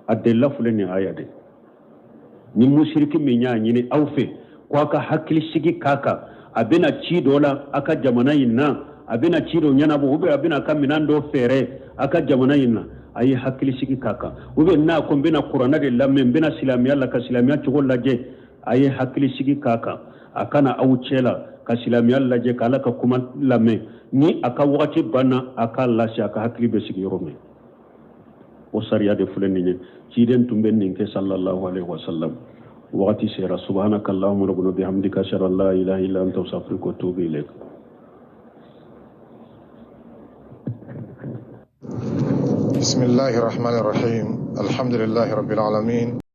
A delila filɛ nin aya de. Ni musiriki min y'a ɲini aw fɛ ko a ka hakilisigi k'a kan, a bɛna ci dɔ la a ka jamana in na, a bɛna ci dɔ ɲɛnabɔ, ou bien a bɛna a ka minɛn dɔ feere a ka jamana in na, a ye hakilisigi k'a kan. Ou bien n'a ko n bɛna kuranɛ de lamɛn, n bɛna silamɛya la, ka silamɛya cogo lajɛ, a ye hakilisigi k'a kan, a kana aw cɛ la ka silamɛya lajɛ, ka Ala ka kuma lamɛn. Ni a ka wagati banna, a k'a lase a ka hakili bɛ sigi yɔrɔ min. O sariya de filɛ nin ye, ciden tun bɛ nin kɛ sallallahu alaihi wa sallam. Wagati sera. Subhanaka allahumma rabbana bihamdika, ashhadu an la ilaha illa anta, astaghfiruka wa atubu ilaik. بسم الله الرحمن الرحيم، الحمد لله رب العالمين.